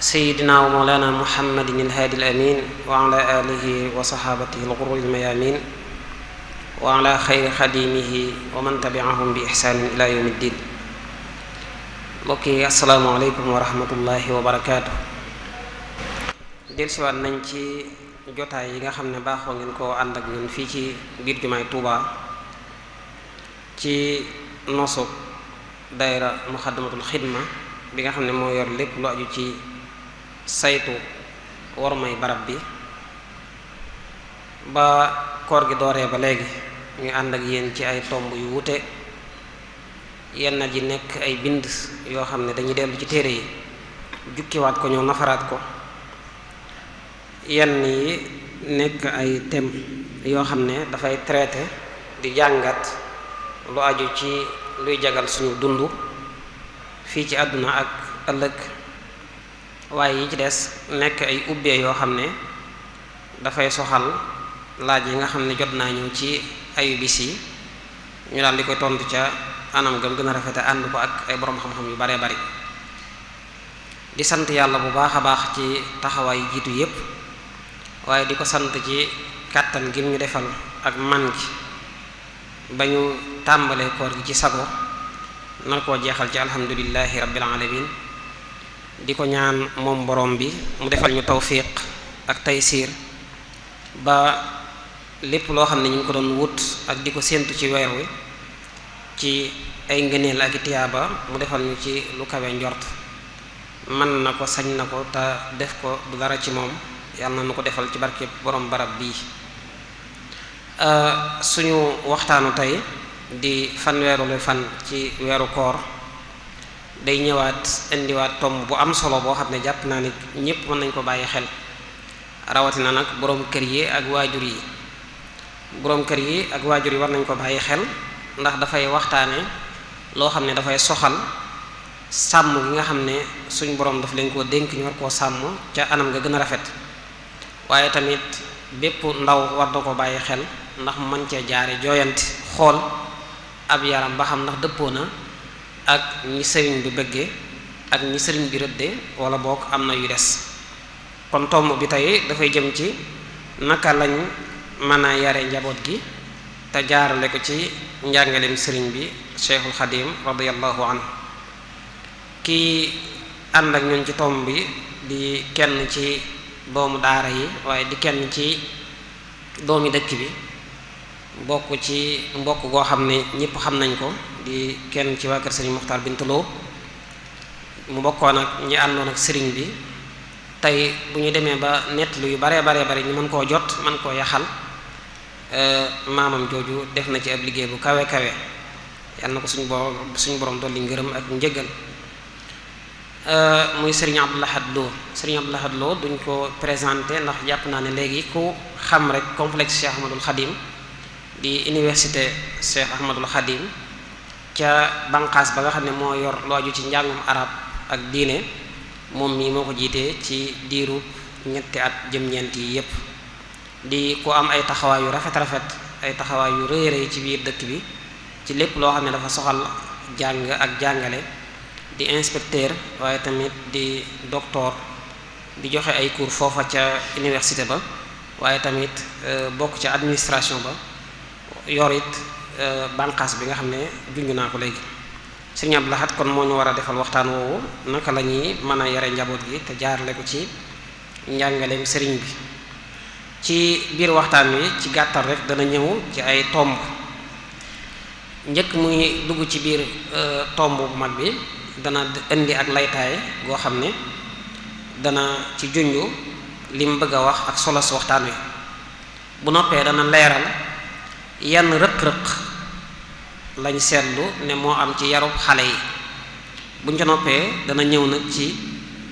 sayyidina wa mawlana muhammadin al-hadi al-amin wa ala alihi wa sahabatihi al-ghurri al-mayamin wa ala khayri khadimihi wa man tabi'ahum bi ihsanin ila yawmiddin. mbokki assalaamu alaykum wa rahmatullahi wa barakaatuh. dellusiwaat nañ ci jotaay yi nga xam ne baaxoo ngeen koo ànd ak ñun fii ci biir jumaay Tuuba ci nosu daayira muxaddamatul xidma bi nga xam ne moo yor lépp lu aju ci saytu wormay barab bi. ba koor gi dooree ba léegi ñu ànd ak yéen ci ay tomb yu wute, yenn ji nekk ay bind yoo xam ne dañuy dellu ci téere yi jukkiwaat ko ñoo nafaraat ko, yenn yi nekk ay thème yoo xam ne dafay traité di jàngat lu aju ci luy jagal suñu dund fii ci àdduna ak ëllëg, waaye yi ci des nekk ay ubbee yoo xam ne dafay soxal laaj yi nga xam ne jot naa ñëw ci ayu bis yi ñu daal di koy tontu ca anam gam gën a rafete ànd ko ak ay boroom xam-xam yu baree bari. di sant yàlla bu baax a baax ci taxawaay jiitu yépp, waaye di ko sant ci kàttan gi ñu defal ak man gi ba ñu tàmbalee koor gi ci sago nar koo jeexal ci alhamdulillahi rabbil alamin. di ko ñaan moom borom bi mu defal ñu tawfiq ak taysiir ba lépp loo xam ne ñu ngi ko doon wut ak di ko séentu ci weer wi ci ay ngëneel ak i tiyaaba mu defal ñu ci lu kawe njort. mën na ko, sañ na ko, te def ko du dara ci moom. yàlla na nu ko defal ci barke borom barab bii. suñu waxtaanu tey di fanweerulu fan ci weeru koor day ñëwaat indiwaat tomb bu am solo boo xam ne jàpp naa ne ñépp mën nañ ko bàyyi xel, rawatina nag boroom kër yi ak waajur yi. boroom kër yi ak waajur yi war nañ ko bàyyi xel ndax dafay waxtaane loo xam ne dafay soxal sàmm gi nga xam ne suñ boroom daf leen koo dénk ñu war koo sàmm ca anam nga gën a rafet, waaye tamit bépp ndaw war na ko bàyyi xel ndax mu mën cee jaare jooyanti xool ab yaram ba xam ndax dëppoo na ak ñi sëriñ bi bëggee ak ñi sëriñ bi rëddee wala boog am na yu des. kon tomb bi tey dafay jëm ci naka lañ mën a yare njaboot gi te jaarale ko ci njàngaleem sëriñ bi Cheikhul Xadim radiyallahu anhu. kii ànd ak ñun ci tomb bi di kenn ci doomu daara yi, waaye di kenn ci doomi dëkk bi, bokk ci mbokk goo xam ne ñëpp xam nañ ko, di kenn ci waa kër sëriñ Muxtaar Bintu Lo mu bokkoon ak ñi àndoon ak sëriñ bi. tey bu ñu demee ba nett lu yu baree bari ñu mën koo jot mën koo yaxal, maamam jooju def na ci ab liggéey bu kawe kawe, yàlla na ko suñu borom dolli ngërëm ak njëggal. muy sëriñ Abdou Lahad Lo. sëriñ Abdou Lahad Lo duñ ko présenté ndax jàpp naa ne léegi ku xam rek complexe Cheikh Ahmadul Khadim di université Cheikh Ahmadul Khadim ca banqaas ba nga xam ne moo yor lu aju ci njàngum arab ak diine, moom mii moo ko jiitee ci diiru ñetti at jëm ñeent yi yépp. di ku am ay taxawaay yu rafet ay taxawaay yu rëy rëy ci biir dëkk bi ci lépp loo xam ne dafa soxal jàng ak jàngale, di inspecteur waaye tamit di docteur, di joxe ay cours foofa ca université ba, waaye tamit bokk ca administration ba, yor it banqaas bi nga xam ne junj naa ko léegi. Sëriñ Abdou Lahad kon moo ñu war a defal waxtaan woowu naka la ñuy mën a yare njaboot gi te jaarale ko ci njàngaleem sëriñ bi. ci biir waxtaan wi ci gàttal rek dana ñëw ci ay tomb. njëkk muy dugg ci biir tomb bu mag bi dana indi ak laytaay goo xam ne dana ci junju lim bëgg a wax ak solos waxtaan wi. bu noppee dana leeral yenn rëq-rëq lañ seetlu ne moo am ci yarub xale yi. buñ ca noppee dana ñëw nag ci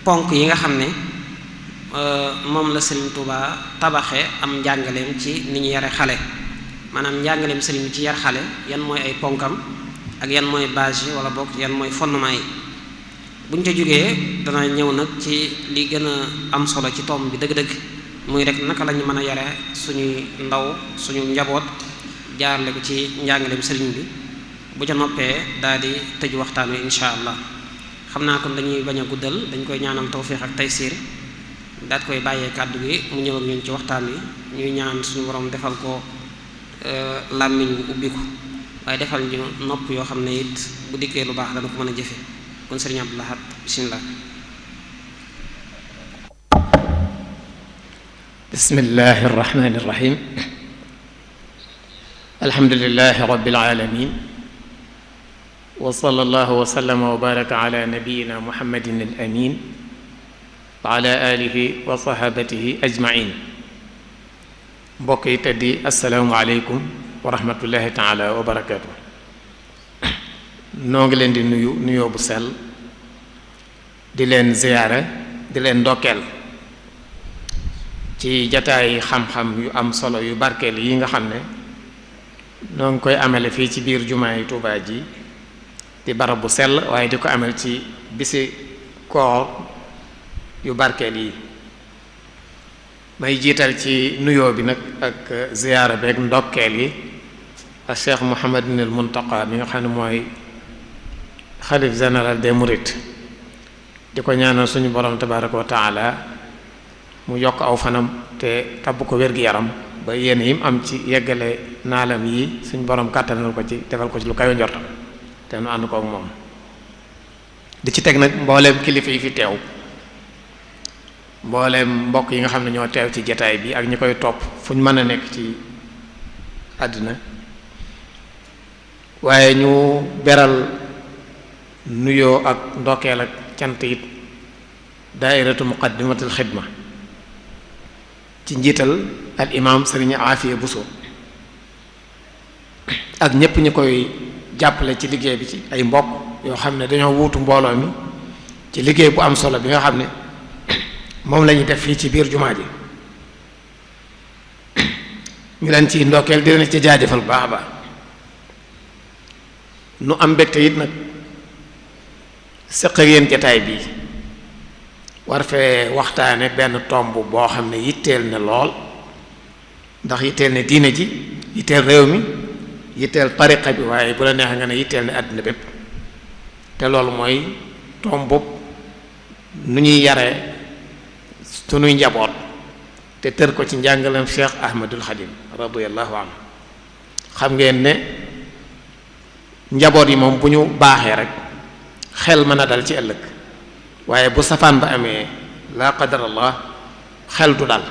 ponk yi nga xam ne moom la Sëriñ Tuubaa tabaxe am njàngaleem ci ni ñu yare xale, maanaam njàngaleem sëriñ bi ci yar xale yan mooy ay ponkam ak yan mooy base yi wala boog yan mooy fondement yi. buñ ca jógee dana ñëw nag ci li gën a am solo ci tomb bi dëgg-dëgg, muy rek naka lañu mën a yare suñuy ndaw suñu njaboot jaarle ko ci njàngaleem sëriñ bi. bu ca noppee daal di tëj waxtaan wi insha allah. xam naa kon dañuy bañ a guddal, dañ koy ñaanal tawfiq ak taysiir, daat koy bàyyee kàddu gi mu ñëw ak ñun ci waxtaan wi. ñuy ñaan suñu borom defal ko làmmiñ bu ubbiku, waaye defal ñu nopp yoo xam ne it bu dikkee lu baax dana ko mën a jëfe. kon sëriñ Abdou Lahad bismillah. bismillahi irrahmani irrahim. alhamdulilahi rabbil alamin wa sallallahu wa sallama wa baraka ala nabiyina muhammadin al amin wa ala alihi wa sahabatihi ajmain. mbokk yi teddi assalaamu aleykum wa rahmatullahi taala wa barakatuh. noo ngi leen di nuyoo bu sell, di leen ziyaara, di leen ndokkeel ci jataay xam-xam yu am solo yu barkeel yi nga xam ne noo ngi koy amele fii ci biir jumaa yi Tuubaa ji di barab bu sell, waaye di ko amel ci bisi koor yu barkeel yi. may jiital ci nuyoo bi nag ak ziyaara beeg ndokkeel yi ak Cheikh Mouhamadul Muntaqa mi nga xam ne mooy xalif général des mourides, di ko ñaanal suñu borom tabaraka wa taala mu yokk aw fanam te tabb ko wér-gi-yaram ba yéen yim am ci yeggale naalam yi suñu borom kàttanal ko ci defal ko ci lu kawe njortam te nu ànd ko ak moom. di ci teg nag mbooleem kilifa yi fi teew, mbooleem mbokk yi nga xam ne ñoo teew ci jataay bi ak ñi koy topp fu ñu mën a nekk ci àddina, waaye ñu beral nuyoo ak ndokkeel ak cant it daairatu muqaddimatul xidma ci njiital al imam sëriñ Afiya Buso ak ñépp ñi koy jàppale ci liggéey bi ci ay mbokk yoo xam ne dañoo wuutu mbooloo mi ci liggéey bu am solo bi nga xam ne moom la ñuy def fii ci biir jumaa ji. ñu leen ci ndokkeel di leen ci jaajëfal bu baax a baax. nu am mbégte it nag sëq ak yéen jataay bii war fee waxtaane benn tomb boo xam ne yitteel na lool, ndax yitteel ne diine ji, yitteel réew mi, yitteel tariqa bi, waaye bu la neexee nga ne yitteel ne àddina bépp. te loolu mooy tomb nu ñuy yare sunuy njaboot te tër ko ci njàngalem Cheikh Ahmadul Xadim radiyallahu anhu. xam ngeen ne njaboot yi moom bu ñu baaxee rek xel mën a dal ci ëllëg, waaye bu safaan ba amee laa qadarallah xel du dal.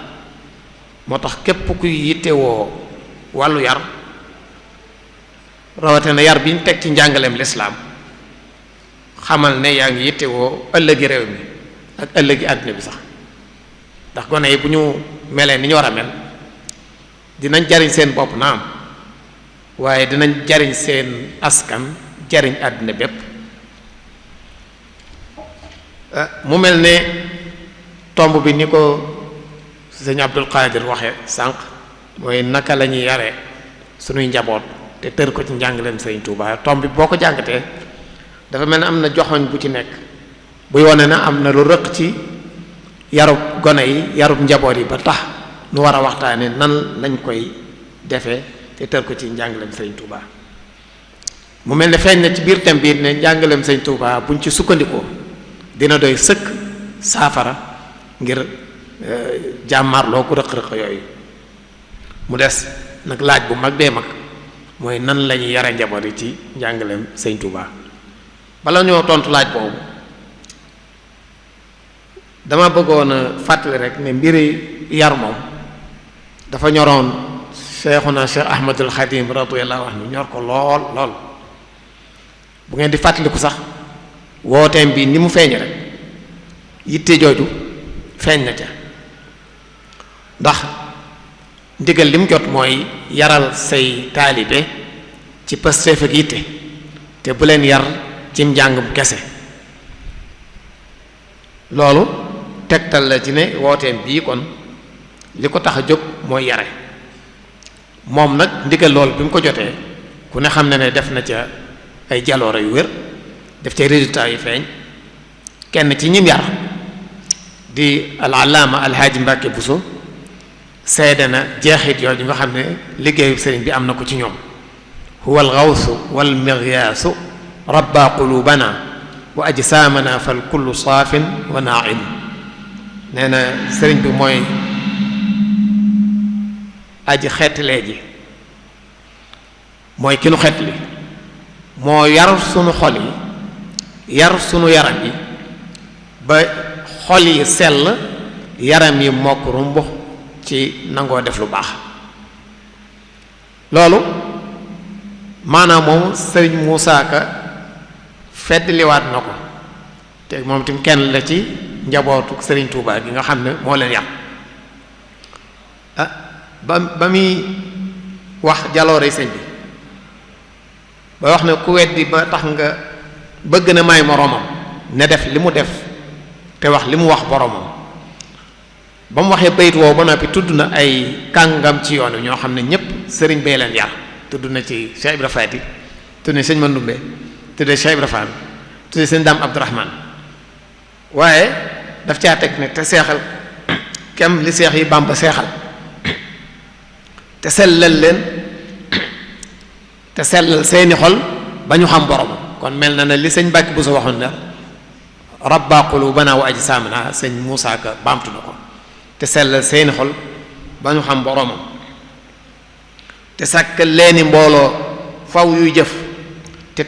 moo tax képp kuy yittewoo wàllu yar, rawatina yar bi ñu teg ci njàngaleem lislaam, xamal ne yaa ngi yittewoo ëllëgi réew mi ak ëllëgi àddina bi sax. ndax gone yi bu ñu melee ni ñu war a mel dinañ jariñ seen bopp naam, waaye dinañ jariñ seen askan, jariñ àddina bépp. mu mel ne tomb bi ni ko sëñ Abdul Qadir waxe sànq mooy naka la ñuy yare sunuy njaboot te tër ko ci njàngaleem Sëriñ Tuubaa. tomb bi boo ko jàngatee dafa mel ne am na joxoñ bu ci nekk buy wane na am na lu rëq ci yarub gone yi, yarub njaboot yi, ba tax nu war a waxtaane nan lañ koy defee te tër ko ci njàngaleem Sëriñ Tuubaa. mu mel ne feeñ na ci biir thème bi ne njàngaleem Sëriñ Tuubaa buñ ci sukkandikoo dina doy sëkk saafara ngir jàmmarloo ku rëq-rëq yooyu. mu des nag laaj bu mag bee mag mooy nan la ñuy yare njaboot yi ci njàngaleem Sëriñ Tuubaa. bala ñoo tontu laaj boobu dama bëggoon a fàttali rek ne mbiri yar moom dafa ñoroon Seexuna Cheikh Ahmadul Xadim radiyallahu anhu, ñor ko lool lool. bu ngeen di fàttaliku sax wooteem bi ni mu feeñ rek yitte jooju feeñ na ca, ndax ndigal li mu jot mooy yaral say taalibe ci pasteef ak yitte te bu leen yar cim njàngum kese. loolu tegtal la ci ne wooteem bii kon li ko tax a jóg mooy yare. moom nag ndigal loolu bi mu ko jotee ku ne xam ne ne def na ca ay jaloore yu wér, def ca résultat yu feeñ. kenn ci ñim yar di al-allaama alhaaji Mbàkke Buso seede na jeexit yooyu nga xam ne liggéeyu sëriñ bi am na ko ci ñoom. huwa al-gawsu wal migyaasu rabba qulubana wa ajsaamana fal kullu saafin wa naa'im. nee na sëriñ bi mooy aji xeetlee ji, mooy ki nu xeetli, moo yar sunu xol yi, yar sunu yaram yi ba xol yi sell, yaram yi mokk rumbux ci nangoo def lu baax. loolu maanaam moom sëriñ Moussa Ka feddliwaat na ko, te moom tim kenn la ci njabootu sëriñ Touba gi nga xam ne moo leen yar. ba muy wax jaloore sëñ bi ba wax ne ku weddi ba tax nga bëgg na may moroomam ne def li mu def te wax li mu wax boromam. ba mu waxee bayit woowu ba noppi tudd na ay kàngam ci yoon wi ñoo xam ne ñépp sëriñ bee leen yar. tudd na ci Cheikh Ibra Faati, tudd na sëñ Mandumbe, tudd na Cheikh Ibra Faal, tudd na sëñ Daam Abdourahman. waaye daf caa teg ne te seexal kem li seex yi Bàmba seexal, te sellal leen, te sellal seeni xol ba ñu xam borom. kon mel na ne li sëñ Mbàkke bu sa waxoon ne rabba qulubana wa ajsamana, sëñ Moussa Ka baamtu na ko. te sellal seeni xol ba ñu xam boromam, te sàkkal leeni mbooloo faw yuy jëf, te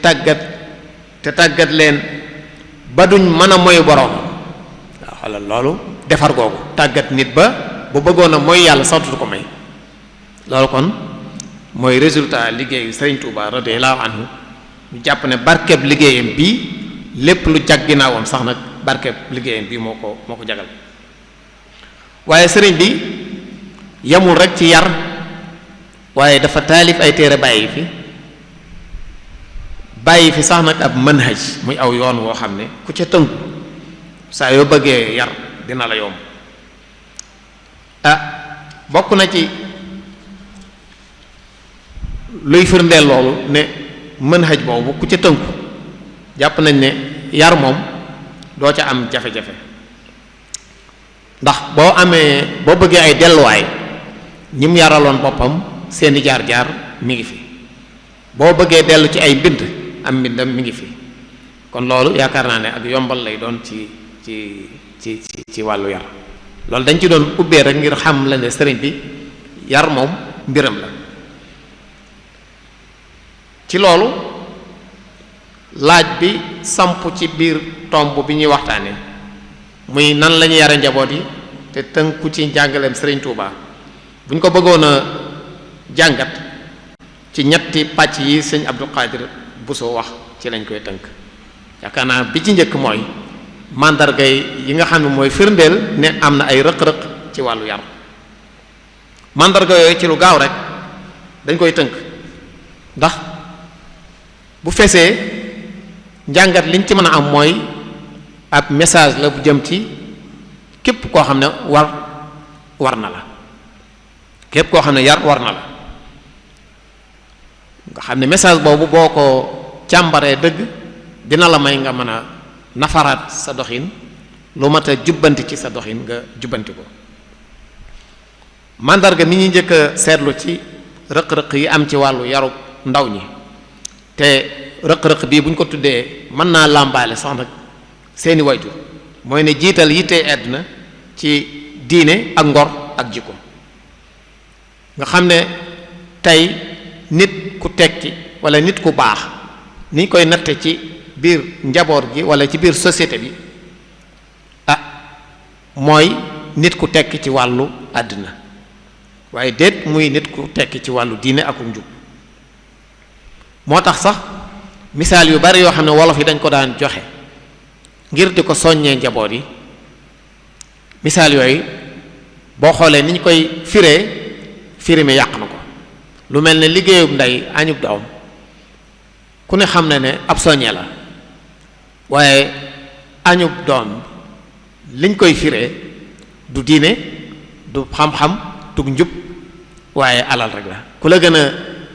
tàggat leen ba duñ mën a moy borom. waaw xalal loolu defar googu, tàggat nit ba bu bëggoon a mooy yàlla santu ko may. loolu kon mooy résultat liggéeyu Sëriñ Tuuba radiyallahu anhu. ñu jàpp ne barkeb liggéeyam bii lépp lu jag ginnaawam sax nag barkeb liggéeyam bii moo ko jagal. waaye sëriñ bi yamul rek ci yar, waaye dafa taalif ay téere bàyyi fi sax nag ab manhaj, muy aw yoon woo xam ne ku ca tënku saa yoo bëggee yar dina la yomb. bokk na ci luy firndeel loolu ne manhaj boobu ku ca tënku jàpp nañ ne yar moom doo ca am jafe-jafe. ndax boo bëggee ay delluwaay ñi mu yaraloon boppam seeni jaar-jaar mi ngi fi, boo bëggee dellu ci ay mbind am mbindam mi ngi fi. kon loolu yaakaar naa ne ak yombal lay doon ci wàllu yar. loolu dañ ci doon ubbee rek ngir xam la ne sëriñ bi yar moom mbiram la. ci loolu laaj bi samp ci biir tomb bi ñuy waxtaane muy nan la ñu yare njaboot yi te tënku ci njàngaleem sëriñ Touba. bu ñu ko bëggoon a jàngat ci ñetti pàcc yi sëñ Abdou Khadir Bousso wax ci lañ koy tënk. yaakaar naa bi ci njëkk mooy màndarga yi nga xam ne mooy firndeel ne am na ay rëq-rëq ci wàllu yar. màndarga yooyu ci lu gaaw rek dañ koy tënk, ndax bu fesee njàngat liñ ci mën a am mooy ab message la bu jëm ci képp koo xam ne war na la, képp koo xam ne yar war na la. nga xam ne message boobu boo ko càmbaree dëgg dina la may nga mën a nafaraat sa doxin, lu mat a jubbanti ci sa doxin nga jubbanti ko. màndarga mi ñuy njëkk a seetlu ci rëq-rëq yi am ci wàllu yaru ndaw ñi, te rëq-rëq bii bu ñu ko tuddee mën naa làmbaale sax nag seeni wayjur, mooy ne jiital yitte àddina ci diine ak ngor ak jikko. nga xam ne tey nit ku tekki wala nit ku baax ni ñu koy natte ci biir njaboot gi wala ci biir société bi mooy nit ku tekki ci wàllu àddina, waaye déet muy nit ku tekki ci wàllu diine ak njub. moo tax sax misaal yu bari yoo xam ne wolof yi dañ ko daan joxe ngir di ko soññee njaboot yi. misaal yooyu boo xoolee ni ñu koy firi mi yàq na ko. lu mel ne liggéeyub ndey añub doom ku ne xam ne ab soññee la, waaye añub doom liñ koy firee du diine du xam-xam du njub, waaye alal rek la. ku la gën a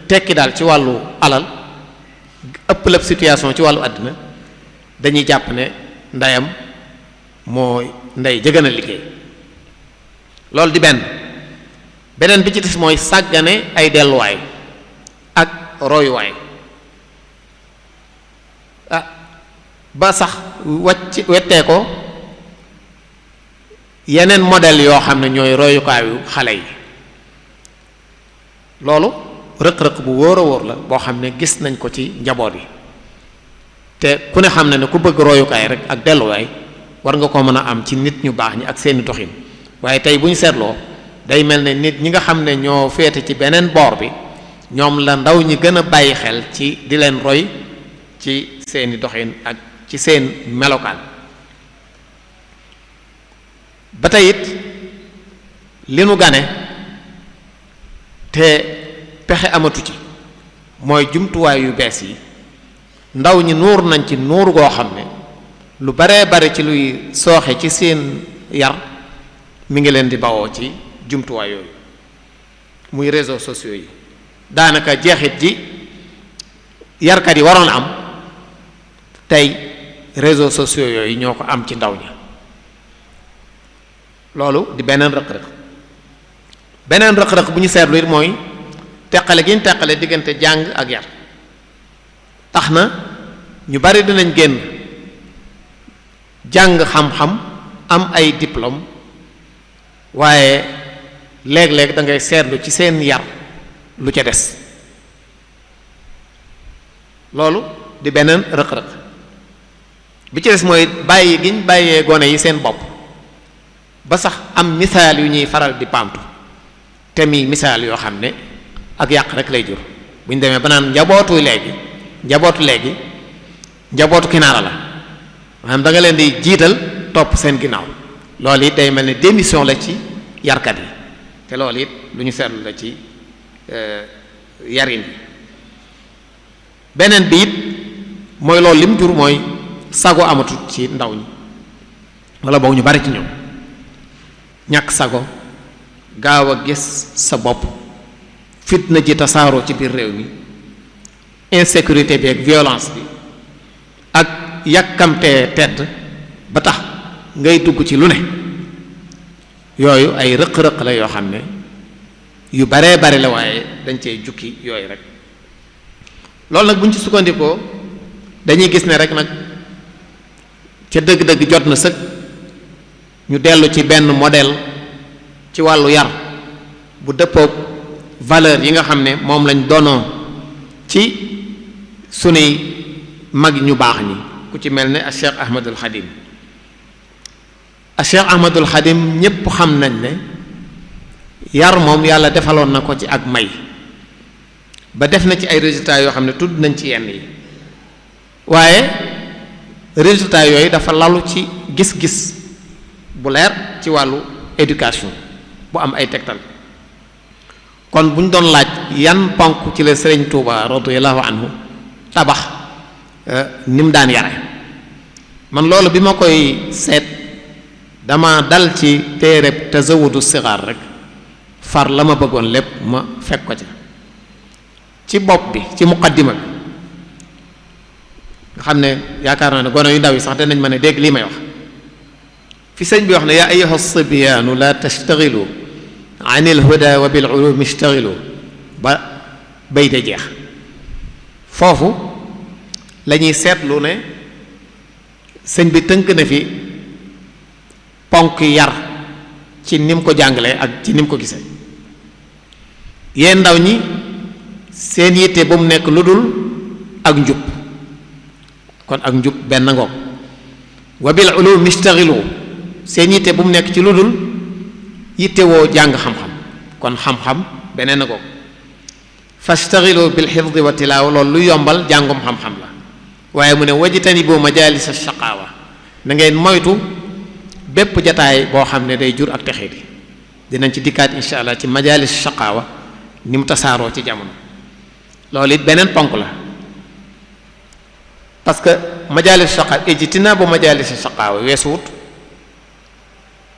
tekki daal ci wàllu alal ëpp lépp situation ci wàllu àddina dañuy jàpp ne ndeyam mooy ndey jëgën a liggéey. loolu di beneen bi ci des mooy sàggane ay delluwaay ak royuwaay. ba sax wettee ko yeneen modèle yoo xam ne ñooy royukaayu xale yi. loolu rëq-rëq bu wóor a wóor la boo xam ne gis nañ ko ci njaboot yi te ku ne xam ne ku bëgg royukaay rek ak delluwaay war nga ko mën a am ci nit ñu baax ñi ak seeni doxin waaye tey bu ñu seetloo day mel ne nit ñi nga xam ne ñoo féete ci beneen boor bi ñoom la ndaw ñi gën a bàyyi xel ci di leen roy ci seeni doxin ak ci seen melokaan. ba tey it li nu gane te pexe amatu ci mooy jumtuwaay yu bees yi ndaw ñi nuur nañ ci nuur goo xam ne lu baree bare ci luy sooxe ci seen yar mi ngi leen di bawoo ci jumtuwaay yooyu muy réseaux sociaux yi. daanaka jeexit ji yarkat yi waroon am tey réseaux sociaux yooyu ñoo ko am ci ndaw ñi. loolu di beneen rëq-rëq beneen rëq-rëq bu ñu seetlu it mooy teqale gi ñu teqale diggante jàng ak yar tax na ñu bari dinañ génn jàng xam-xam am ay diplôme waaye léeg-léeg da ngay seetlu ci seen yar lu ca des. loolu di beneen rëq-rëq bi ci des mooy bàyyi giñ bàyyee gone yi seen bopp ba sax am misaal yu ñuy faral di paamtu te mi misaal yoo xam ne ak yàq rek lay jur bu ñu demee ba naan njabootu léegi njabootu kinaara la maanaam da nga leen di jiital topp seen ginnaaw loolu it day mel ne démission la ci yarkat yi te loolu it lu ñu seetlu la ci yarin bi. beneen bi it mooy loolu lim jur mooy sago amatut ci ndaw ñi wala boog ñu bari ci ñoom. ñàkk sago gaaw a gis sa bopp fitna ji tasaaroo ci biir réew mi insécurité bi ak violence bi ak yàkkamtee tedd ba tax ngay dugg ci lu ne yooyu ay rëq-rëq la yoo xam ne yu baree bari la waaye dañ cee jukki yooyu rek. loolu nag bu ñu ci sukkandikoo dañuy gis ne rek nag ca dëgg-dëgg jot na sëkk ñu dellu ci benn modèle ci wàllu yar bu dëppoog valeur yi nga xam ne moom lañ doonoo ci sunuy mag ñu baax ñi ku ci mel ne a Cheikh Ahmadul Xadim a Cheikh Ahmadul Xadim ñépp xam nañ ne yar moom yàlla defaloon na ko ci ak may ba def na ci ay résultats yoo xam ne tudd nañ ci yenn yi waaye résultats yooyu dafa lalu ci gis-gis bu leer ci wàllu éducation bu am ay tegtal. kon bu ñu doon laaj yan ponk ci la Sëriñ Tuuba radiyallahu anhu tabax ni mu daan yare man loolu bi ma koy seet dama dal ci téereb Tazawudu Sigaar rek far la ma bëggoon lépp ma fekk ko ci ci bopp bi ci muqaddima bi nga xam ne yaakaar naa ne gone yu ndaw yi sax danañ mën a dégg lii may wax fi sëñ bi wax ne yaa ayyuha sibyaanu la tashtagilu an il huda wa bil ulumi ishtagilu ba bay de jeex foofu la ñuy seetlu ne sëñ bi tënk na fi ponk yar ci ni mu ko jàngalee ak ci ni mu ko gisee yéen ndaw ñi seen yitte bu mu nekk lu dul ak njub kon ak njub benn ngoog wa bil ulum ishtagilu seen yitte bu mu nekk ci lu dul yitte woo jàng xam-xam kon xam-xam beneen ngoog fashtagilu bil hifdi wa tilaawa loolu lu yombal jàngum xam-xam la waaye mu ne wajtanibu majalis ash-shaqaawa na ngeen moytu bépp jataay boo xam ne day jur ak texee di dinañ ci dikkaat insha allah ci majalis shaqaawa ni mu tasaaroo ci jamono loolu it beneen ponk la parce que majalis shaqaawa ijtinaabu majalis shaqaawa weesuwut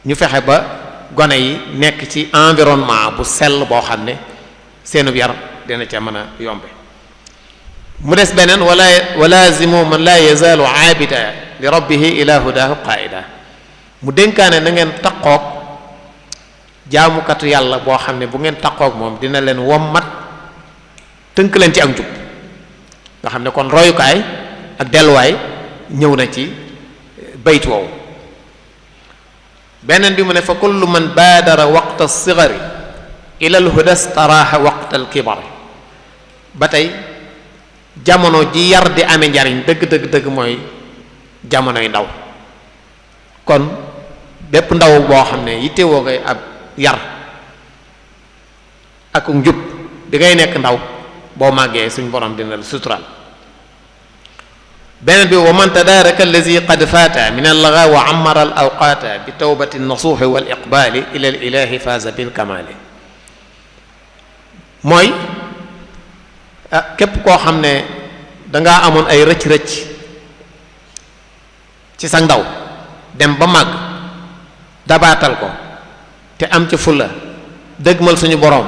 ñu fexe ba gone yi nekk ci environnement bu sell boo xam ne seenub yar dina ca mën a yombe mu des beneen wa laazimu man laa yazaalu aabida li rabbihi ila hudahu qaida mu dénkaane na ngeen taqoog jaamukatu yàlla boo xam ne bu ngeen taqoog moom dina leen wommat tënk leen ci ak njub nga xam ne kon royukaay ak delluwaay ñëw na ci bayt woowu. beneen bi mu ne fa kullu man baadara waqta as-sighari ila al-huda staraaha waqta al-kibari. ba tey jamono ji yar di amee njariñ dëgg mooy jamonoy ndaw. kon bépp ndaw boo xam ne yittewoo ngay ab yar ak njub bi ngay nekk ndaw boo màggee suñ borom dina la suturaal. beneen bi wa man tadaaraka allazi qad faata min al-lagha wa ammara al-awqaata bi tawbati an-nasuuhi wal iqbaali ila al-ilaahi faaza bil kamaali. mooy képp koo xam ne dangaa amoon ay rëcc-rëcc ci sa ndaw dem ba màgg dabaatal ko te am ci fulla dëgmal suñu borom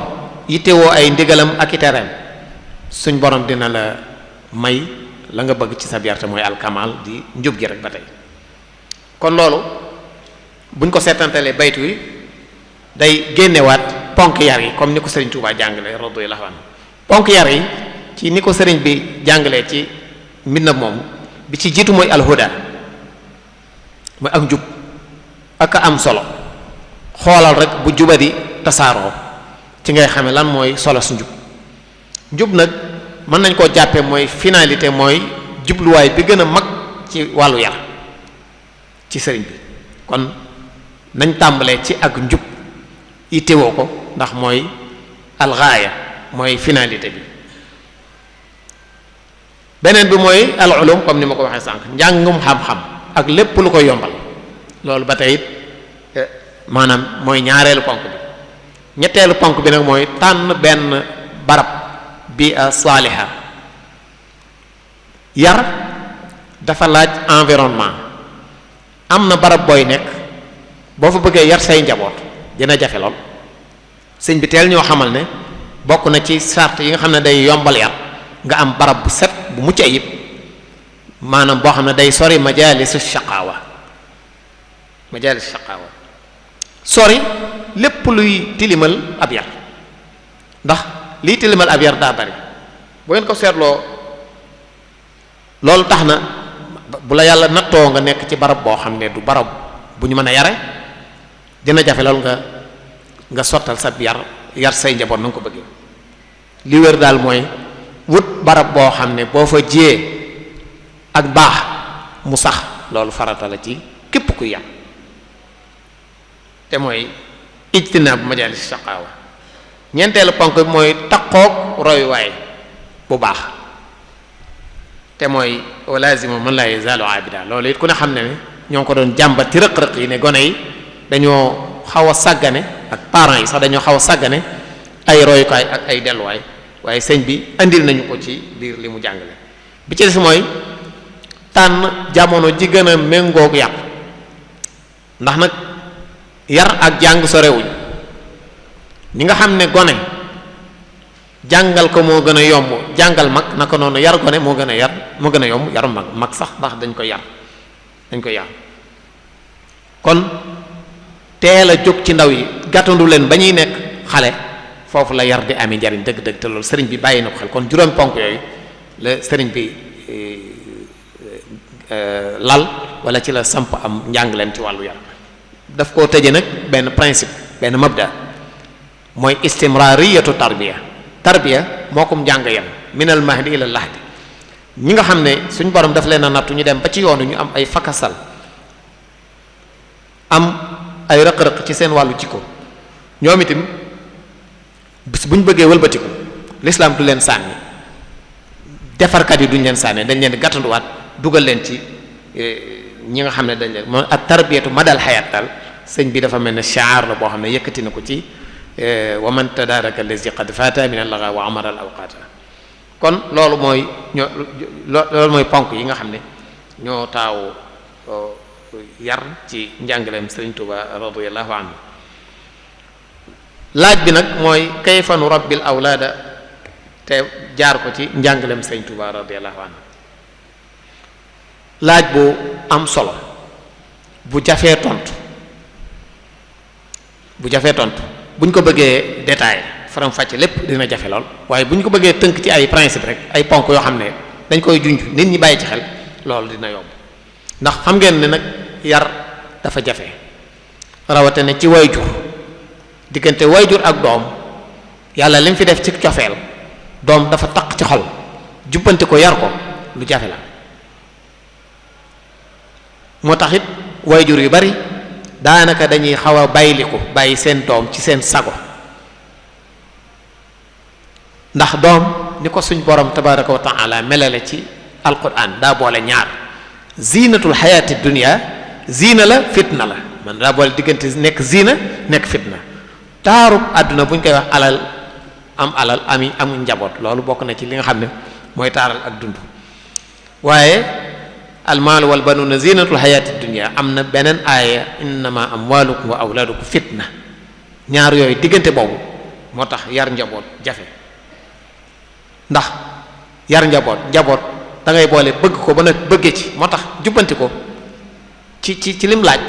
yittewoo ay ndigalam ak i tereem suñ borom dina la may la nga bëgg ci sa yar te mooy alkamal di njub gi rek ba tey. kon loolu buñ ko seetantalee baytu wi day génnewaat ponk yar yi comme ni ko sëriñ Touba jàngale radiyallahu anhu. ponk yar yi ci ni ko sëriñ bi jàngalee ci mbindam moom bi ci jiitu mooy alhuda mooy ak njub ak am solo. xoolal rek bu jubadi tasaaroo ci ngay xame lan mooy solo su njub nag mën nañ koo jàppee mooy finalité mooy jubluwaay bi gën a mag ci wàllu yar ci sëriñ bi. kon nañ tàmbalee ci ak njub yittewoo ko ndax mooy algaaya mooy finalité bi. beneen bi mooy al ulum comme ni ma ko waxee sànq njàngum xam-xam ak lépp lu koy yombal loolu ba tey it maanaam mooy ñaareelu ponk bi. ñetteelu ponk bi nag mooy tànn benn barab bi a saaliha. yar dafa laaj environnement. am na barab booy nekk boo fa bëggee yar say njaboot dina jafe lool. sëñ bi teel ñoo xamal ne bokk na ci sart yi nga xam ne day yombal yar nga am barab bu set bu mucc ayib maanaam boo xam ne day sori majaalisu shaqaawa sori lépp luy tilimal ab yar ndax liy tilimal ab yar daa bari bu ngeen ko seetloo loolu tax na bu la yàlla nattoo nga nekk ci barab boo xam ne du barab bu ñu mën a yare dina jafe lool nga sottal sa yar say njaboot na nga ko bëggee. li wér daal mooy wut barab boo xam ne boo fa jiyee ak baax mu sax loolu farata la ci képp kuy yar te mooy ijtinaab majaalis shaqaawa. ñeenteelu ponk bi mooy taqoog royuwaay bu baax te mooy walaazimu man laa yazaalu aabida. loolu it ku ne xam ne ñoo ngi ko doon jàmbat ci rëq-rëq yi ne gone yi dañoo xaw a sàggane ak parents yi sax dañoo xaw a sàggane ay royukaay ak ay delluwaay waaye sëñ bi andil nañu ko ci biir li mu jàngale. bi ci des mooy tànn jamono ji gën a méngoog yar ndax nag yar ak jàng sorewuñ. ñi nga xam ne gone jàngal ko moo gën a yomb jàngal mag naka noonu yar gone moo gën a yomb yar mag sax ndax dañ koy yar kon teel a jóg ci ndaw yi gàttandu leen ba ñuy nekk xale foofu la yar di amee njariñ dëgg-dëgg te loolu sëriñ bi bàyyi na ko xel kon juróom ponk yooyu la sëriñ bi lal wala ci la samp am njàng leen ci wàllu yar. daf koo tëje nag benn principe benn mabda mooy istimrariyatu tarbiya moo kom njàng yam minal mahdi ila lahdi. ñi nga xam ne suñ borom daf leen a nattu ñu dem ba ci yoonu ñu am ay fakasal am ay rëq-rëq ci seen wàllu jikko ñoom itam bis bu ñu bëggee wëlbatiku l'islam du leen sànni defarkat yi duñ leen sànni dañ leen di gàttanduwaat dugal leen ci ñi nga xam ne dañ leen moom ak tarbiyatu madal xayaat daal sëñ bi dafa mel ne shaar la boo xam ne yëkkati na ko ci wa man tadaraka allazi qad fata min al-lagha wa amara al-awqata. kon loolu mooy ponk yi nga xam ne ñoo taaw yar ci njàngaleem sëriñ Tuuba radiyallahu anhu. laaj bi nag mooy kayfa nurabbil awlaada te jaar ko ci njàngaleem sëriñ Tuuba radiyallahu anhu. laaj bu am solo bu jafee tontu buñ ko bëggee détaillé faram fàcce lépp dina jafe lool waaye buñ ko bëggee tënk ci ay principe rek ay ponk yoo xam ne dañ koy junj nit ñi bàyyi ci xel loolu dina yomb ndax xam ngeen ne nag yar dafa jafe rawate ne ci wayjur diggante wayjur ak doom yàlla li mu fi def ci cofeel doom dafa taq ci xol jubbanti ko yar ko lu jafe la moo tax it wayjur yu bari daanaka dañuy xaw a bàyyi seen doom ci seen sago ndax doom ni ko suñ borom tabaraka wa taala melale ci alquran daa boole ñaar zinatul xayaati dunia zina la fitna la man daa boole diggante nekk zina nekk fitna taarub àdduna bu ñu koy wax alal am njaboot loolu bokk na ci li nga xam ne mooy taaral ak dund waaye almaalu wal banuuna zinatul xayaati dunia am na beneen aaya innama amwalukum wa awlaadukum fitna ñaar yooyu diggante boobu moo tax yar njaboot jafe ndax yar njaboot da ngay boole bëgg ko ba nag bëggee ci moo tax jubbanti ko ci lim laaj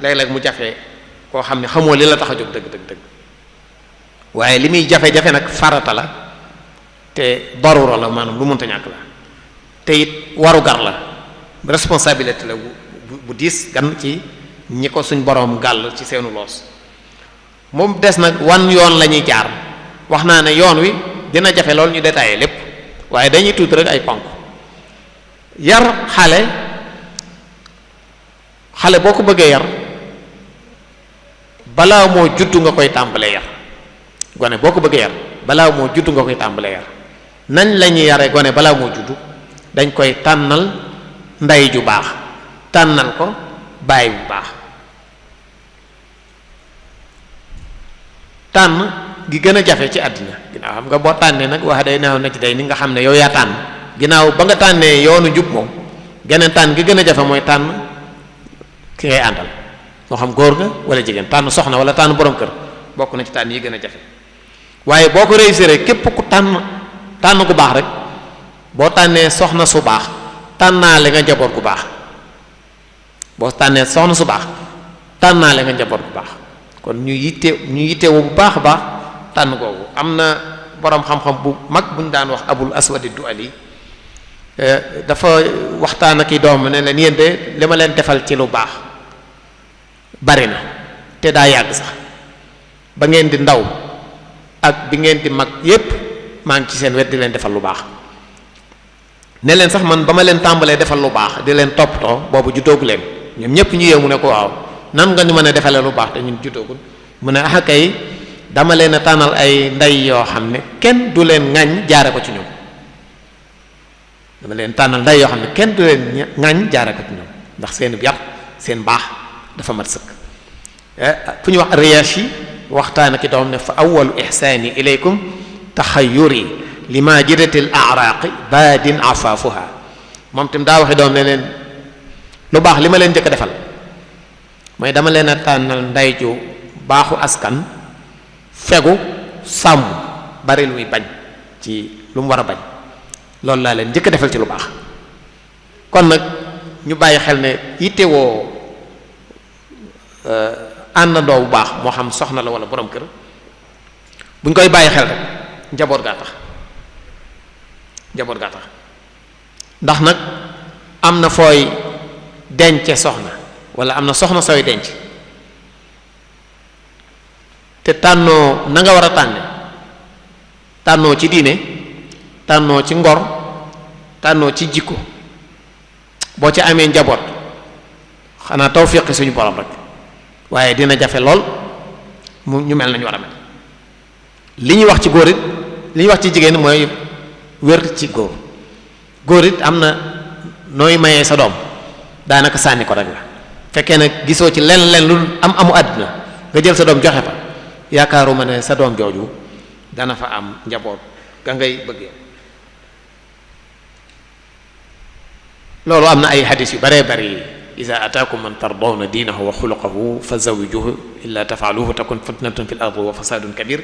léeg-léeg mu jafe koo xam ne xamoo li la tax a jóg dëgg waaye li muy jafe-jafe nag farata la te darura la maanaam lu mënta ñàkk la te it warugar la responsabilité la bu diis gan ci ñi ko suñ boroom gàll ci seenu loos moom des nag wan yoon la ñuy jaar wax naa ne yoon wi dina jafe lool ñu détaillé lépp waaye dañuy tuuti rek ay ponk yar xale boo ko bëggee yar balaa moo juddu nga koy tàmbalee yar gone boo ko bëggee yar balaa moo juddu nga koy tàmbalee yar nañ la ñuy yare gone balaa moo juddu dañ koy tànnal ndey ju baax tànnal ko baay bu baax tànn gi gën a jafe ci àddina ginnaaw xam nga boo tànnee nag wax day naaw na ci day ni nga xam ne yow yaa tànn ginnaaw ba nga tànnee yoonu jub moom geneen tànn gi gën a jafe mooy tànn ki ngay àndal moo xam góor nga wala jigéen tànn soxna wala tànn borom kër bokk na ci tànn yi gën a jafe waaye boo ko réussir képp ku tànn gu baax rek boo tànnee soxna su baax tànnaale nga njaboot gu baax boo tànnee soxna su baax tànnaale nga njaboot gu baax kon ñu yittewoo bu baax a baax tànn googu am na boroom xam-xam bu mag bu ñu daan wax abul aswadi duali dafa waxtaan ak i doom ne leen yéen de li ma leen defal ci lu baax bari na te daa yàgg sax ba ngeen di ndaw ak bi ngeen di mag yépp maa ngi ci seen wet di leen defal lu baax ne leen sax man ba ma leen tàmbalee defal lu baax di leen toppatoo boobu juddoogu leen ñoom ñépp ñu yeewu ne ko waaw nan nga ñu mën a defalee lu baax te ñun juddoogul mu ne ah kay dama leen a tànnal ay ndey yoo xam ne kenn du leen ŋañ jaare ko ci ñoom dama leen tànnal ndey yoo xam ne kenn du leen ŋañ jaare ko ci ñoom ndax seen yar seen baax dafa mat sëkk fu ñu wax Riyashi waxtaan ak doom ne fa awwalu ihsaani ilaykum taxayyuri li majiratil a'raqi baadin afaafuha moom tam daa waxi doom ne leen lu baax li ma leen njëkk a defal mooy dama leen a tànnal ndey ju baaxu askan fegu sàmm bari lu muy bañ ci lu mu war a bañ loolu laa leen njëkk a defal ci lu baax kon nag ñu bàyyi xel ne yittewoo àndandoo bu baax moo xam soxna la wala borom kër buñ koy bàyyi xel rek njaboot gaa tax ndax nag am na fooy dence soxna wala am na soxna sooy denc te tànnoo na nga war a tànnoo ci diine tànnoo ci ngor tànnoo ci jikko boo ci amee njaboot xanaa tawfiqi suñu borom rek waaye dina jafe lool mu ñu mel nañu war a mel li ñuy wax ci góor it li ñuy wax ci jigéen mooy wér ci góor it am na nooy mayee sa doom daanaka sànni ko rek la fekkee nag gisoo ci len lu amu àdduna nga jël sa doom joxe fa yaakaaruma ne sa doom jooju dana fa am njaboot ga ngay bëggee loolu am na ay hadis yu baree bari iza ataakum man tardawna diinahu wa xuluqahu fa zawijuhu illa tafaaluhu takun fitnatun fil ardi wa fasadun kabir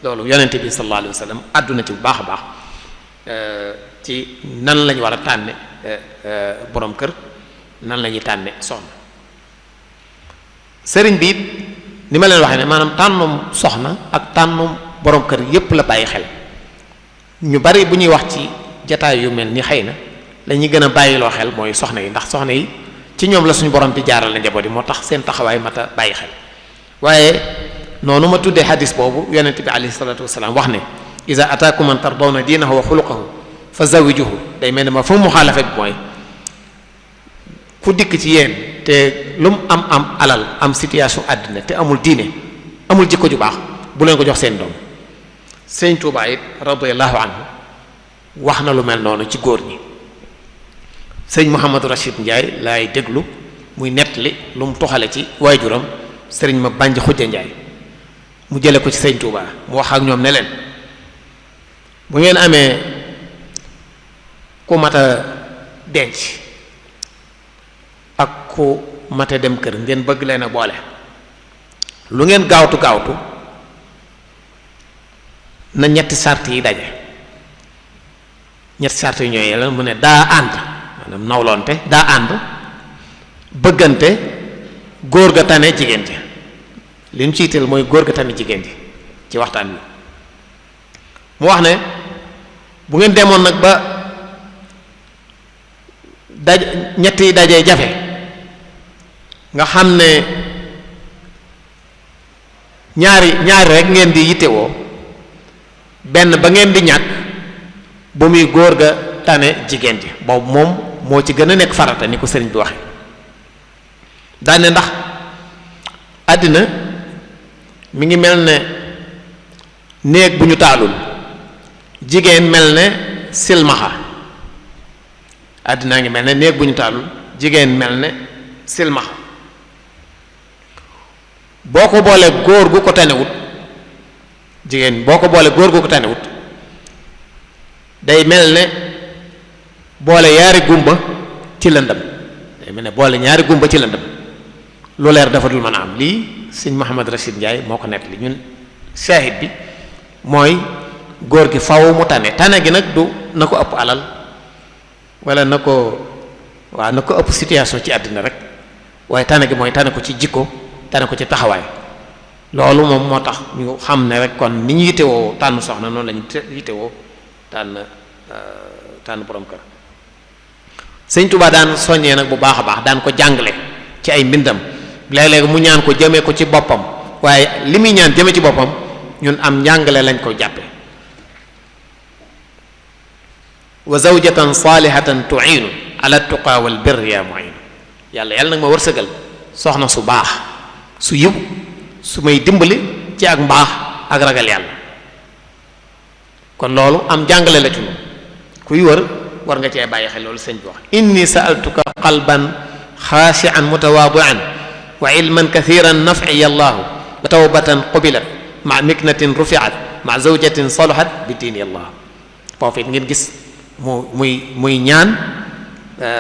loolu yonente bi sallallahu alayhi wa sallam àdduna ci bu baax a baax ci nan lañu war a tànne borom kër nan la ñuy tànne soxna sëriñ bi it ni ma leen waxee ne maanaam tànnum soxna ak tànnum borom kër yépp la bàyyi xel ñu bari bu ñuy wax ci jataay yu mel ni xëy na la ñuy gën a bàyyiloo xel mooy soxna yi ndax soxna yi ci ñoom la suñu borom di jaarale njaboot yi moo tax seen taxawaay mata bàyyi xel waaye noonu ma tuddee hadis boobu yonent bi alayhi salatu wasalaam wax ne iza ataakum man tardawna diinahu wa xuluqahu fa zawijuhu day mel ne ma fu mu xaalafe bi mooy ku dikk ci yéen te lu mu am alal am situation àddina te amul diine amul jikko ju baax bu leen ko jox seen doom sëñ Tuubaa it radiyallahu anhu wax na lu mel noonu ci góor ñi sëñ Mouhamadou Rachid Ndiaye laay déglu muy nettali lu mu toxale ci waajuram sëriñ ma bànj xujja Ndiaye mu jële ko ci sëñ Tuubaa mu wax ak ñoom ne leen bu ngeen amee ku mat a denc ak ku mat a dem kër ngeen bëgg leen a boole lu ngeen gaawtu na ñetti sart yi daje ñetti sart yi ñooy yàlla mu ne daa ànd maanaam nawloonte daa ànd bëggante góor ga tane jigéen ji li ñu ciital mooy góor ga tane jigéen ji ci waxtaan wi mu wax ne bu ngeen demoon nag ba ñetti dajee jafe nga xam ne ñaari rek ngeen di yittewoo benn ba ngeen di ñàkk bu muy góor ga tane jigéen ji boobu moom moo ci gën a nekk farata ni ko sëriñ bi waxe daane ndax àddina mi ngi mel ne néeg bu ñu taalul jigéen mel ne silmaxa àddinaa ngi mel ne néeg bu ñu taalul jigéen mel ne silmaxa boo ko boolee góor gu ko tanewut jigéen boo ko boolee góor gu ko tanewut day mel ne boole yaari gumba ci lëndëm day mel ne boole ñaari gumba ci lëndëm lu leer dafa dul mën a am lii sëñ Mouhamad Rachid Ndiaye moo ko nett li ñun shahid bi mooy góor gi faw mu tane gi nag du na ko ëpp alal wala na ko ëpp situation ci àddina rek waaye tane gi mooy tane ko ci jikko tane ko ci taxawaay loolu moom moo tax ñu xam ne rek kon ni ñu yittewoo tànn soxna noonu lañu yittewoo tànn borom kër sëñ Tuubaa daan soññee nag bu baax a baax daan ko jàngale ci ay mbindam léeg-léeg mu ñaan ko jëmee ko ci boppam waaye li muy ñaan jëmee ci boppam ñun am njàngale lañ ko jàppe wa zawjatan salihatan tu'inu ala tuqa wal birri ya mu'in yàlla nag ma wërsëgal soxna su baax su yiw su may dimbali ci ak mbaax ak ragal yàlla kon loolu am jàngale la ci kuy war nga cee bàyyi xel loolu sëñ bi wax inni sa'altuka qalban xaashi'an mutawaadi'an wa ilman kathiran naf'i allahu wa tawbatan qubilat ma miknatin rufi'at ma zawjatin salahat bi diini allah foofu it ngeen gis muy ñaan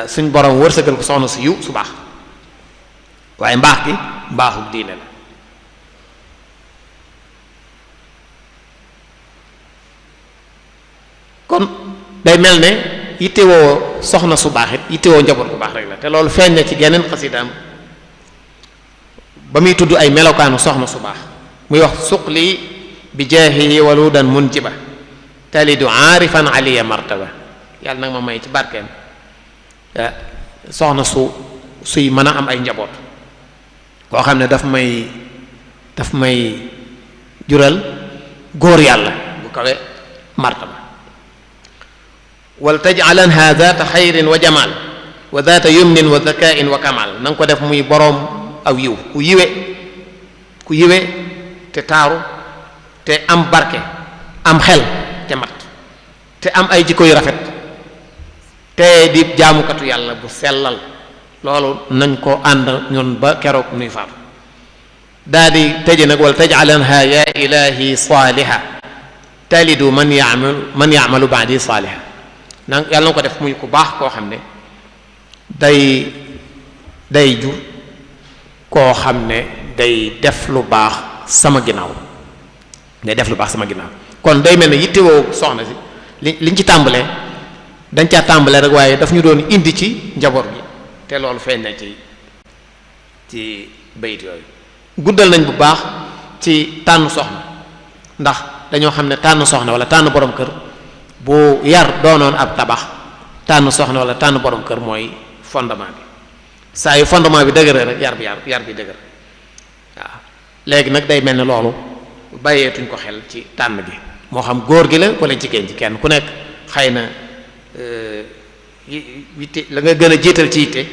suñ borom wërsëgal ko soxna su yiw su baax waaye mbaax gi mbaaxu diine la kon day mel ne yittewoo soxna su baax it yittewoo njaboot bu baax rek la te loolu feeñ na ci geneen xasidaam ba muy tudd ay melokaanu soxna su baax muy wax suqli bi jaahihi waludan munjiba talidu aarifan aliya martaba yàlla nag ma may ci barkeem soxna suy mën a am ay njaboot koo xam ne daf may jural góor yàlla bu kawe martaba wal taj'alanha zaata xayrin wa jamal wa zaata yumnin wa zakain wa kamal na nga ko def muy boroom aw yiw ku yiwe te taaru te am barke am xel te mat te am ay jikko yu rafet te di jaamukatu yàlla bu sellal loolu nañ ko ànd ñun ba keroog nuy faatu daa di tëje nag wal taj'alanha ya ilahi saaliha talidu man ya'malu ba'di saaliha nag yàlla na ko def muy ku baax koo xam ne day jur koo xam ne day def lu baax sama ginnaaw kon day mel ne yittewoo soxna si liñ ci tàmbalee dañ caa tàmbalee rek waaye daf ñu doon indi ci njaboot gi te loolu feeñ na ci bayit yooyu guddal nañ bu baax ci tànn soxna ndax dañoo xam ne tànn soxna wala tànn borom kër bu yar doonoon ab tabax tànn soxna wala tànn borom kër mooy fondement bi saa yu fondement bi dëgëree rek yar bi dëgër waaw léegi nag day mel ne loolu bàyyeetuñ ko xel ci tànn gi moo xam góor gi la wala jigéen ji kenn ku nekk xëy na yitte la nga gën a jiital ci yitte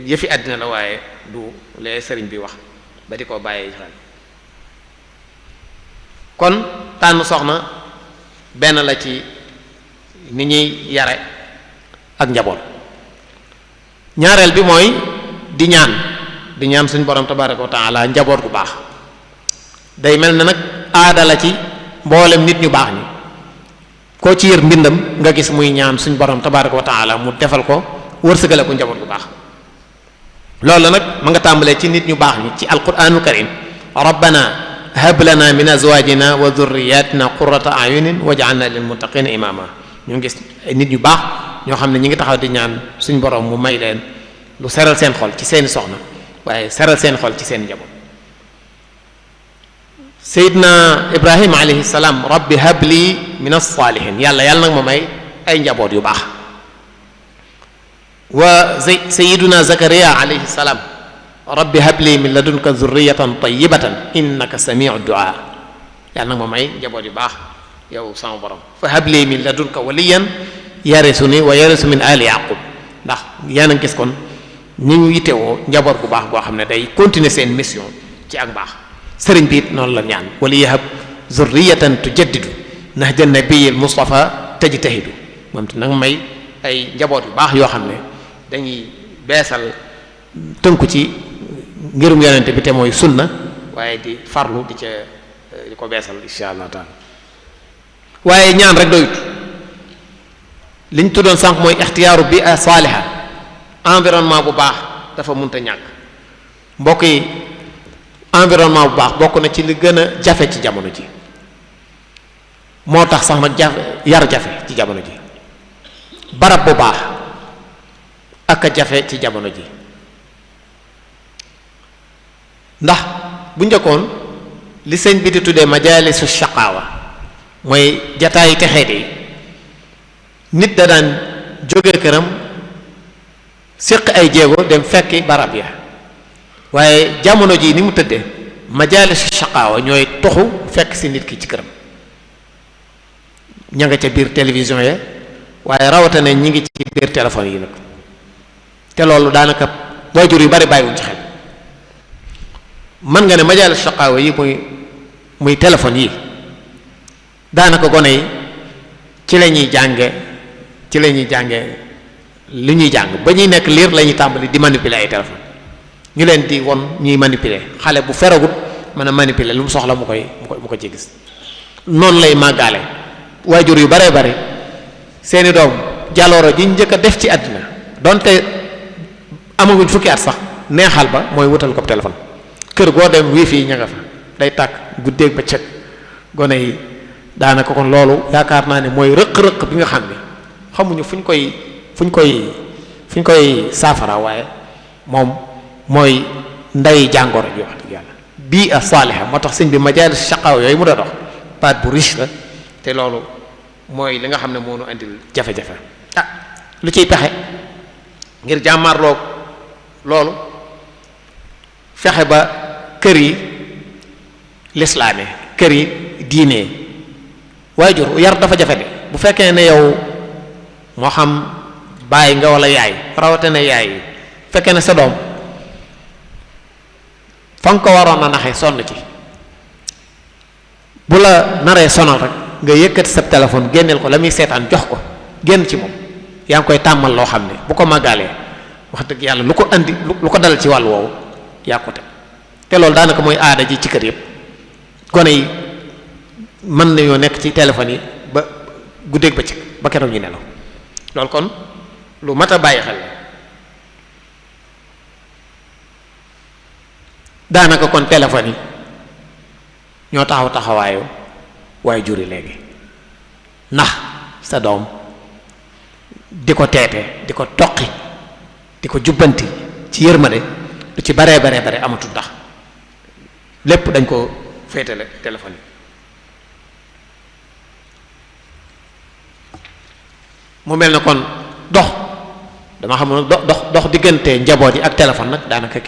yëfi àddina la waaye du lee sëriñ bi wax ba di ko bàyyee xel kon tànn soxna benn la ci ni ñuy yare ak njaboot ñaareel bi mooy di ñaan suñu borom tabaraka wa taala njaboot gu baax day mel ne nag aada la ci mboolem nit ñu baax ñi koo ci yër mbindam nga gis muy ñaan suñu borom tabaraka wa taala mu defal ko wërsëgale ko njaboot gu baax loolu nag ma nga tàmbalee ci nit ñu baax ñi ci alquranul karim rabbana hab lana min azwajina wa dhurriyyatina qurrata a'yunin waj'alna lil muttaqina imama ñu gis ay nit ñu baax ñoo xam ne ñi ngi taxaw di ñaan suñ borom mu may leen lu seral seen xol ci seeni soxna waaye seral seen xol ci seen njaboot Seydina Ibrahima alayhi salaam rabbi habli min as-salihin yàlla nag ma may ay njaboot yu baax wa Seydina Zakariya alayhi salaam rabbi habli min ladunka zurriyatan tayyibatan innaka sami'u du'a yàlla nag ma may njaboot yu baax yow sama borom fa habli min ladunka waliyan yarisuni wa yarisu min ali yaqub ndax yaa ngi gis kon ñi ñu yittewoo njaboot bu baax boo xam ne day continuer seen mission ci ak baax sëriñ bi it noonu la ñaan wali yahab zurriyatan tujaddidu nahja nabiyil mustafa tajtahidu moom te nag may ay njaboot yu baax yoo xam ne dañuy beesal tënku ci ngirum yonente bi te mooy sunna waaye di farlu di ko beesal insha allah taala waaye ñaan rek doyut liñ tuddoon sànq mooy ixtiyaaru bi a saaliha environnement bu baax dafa mënta ñàkk mbokk yi environnement bu baax bokk na ci li gën a jafe ci jamono ji moo tax sax nag jafe ci jamono ji barab bu baax ak a jafe ci jamono ji ndax bu njëkkoon li sëñ bi di tuddee majaalisu shaqaawa mooy jataayi texeet yi nit da daan jóge këram séq ay jéego dem fekki barab ya waaye jamono ji ni mu tëddee majaalisu shaqaawa ñooy toxu fekk si nit ki ci këram ña nga ca biir télévision ya waaye rawatina ñi ngi ci biir téléphone yi nag te loolu daanaka waajur yu bari bàyyiwuñ ci xel mën nga ne majaalisu shaqaawa yi muy téléphone yi daanaka gone yi ci la ñuy jànge li ñuy jàng ba ñuy nekk liir la ñuy tàmbali di manipuler ay téléphone ñu leen di won ñuy manipuler xale bu feragut mën a manipuler lu mu soxla mu ko ci gis noonu lay màggaale waajur yu baree bare seeni doom jalooro ji njëkk a def ci àddina donte amaguñ fukki at sax neexal ba mooy wutal ko téléphone kër goo dem wifi yi ña nga fa day tàkk guddeeg ba cëg gone yi daanaka kon loolu yaakaar naa ne mooy rëq-rëq bi nga xam ne xamuñu fu ñu koy saafara waaye moom mooy nday jàngoro ji wax dëgg yàlla bii a saaliha moo tax sëñ bi majaalis shaqaaw yooyu mu da dox baat bu riche la te loolu mooy li nga xam ne moo nu andil jafe-jafe lu ciy pexe ngir jàmmarloog loolu fexe ba kër yi lislaame kër yi diine waajur yar dafa jafe de bu fekkee ne yow moo xam bàyyi nga walla yaay rawatina yaay fekkee ne sa doom fa nga ko waroon a naxe sonn ci bu la naree sonal rek nga yëkkati sa téléphone génneel ko la muy seetaan jox ko génn ci moom yaa ngi koy tàmmal loo xam ne bu ko màggalee wax dëgg yàlla lu ko andi lu ko dal ci wàll woowu yaa ko te loolu daanaka mooy aada ji ci kër yëpp gone yi mën nañoo nekk ci téléphone yi ba guddeeg bëccëg ba keroog ñu nelaw loolu kon lu mat a bàyyi xel daanaka kon téléphone yi ñoo taxawaayu waaye juri léegi ndax sa doom di ko teete di ko toqi di ko jubbanti ci yërmande lu ci baree amatul ndax lépp dañ ko féetale téléphone yi mu mel ne kon dox dama xam ne dox diggante njaboot yi ak téléphone nag daanaka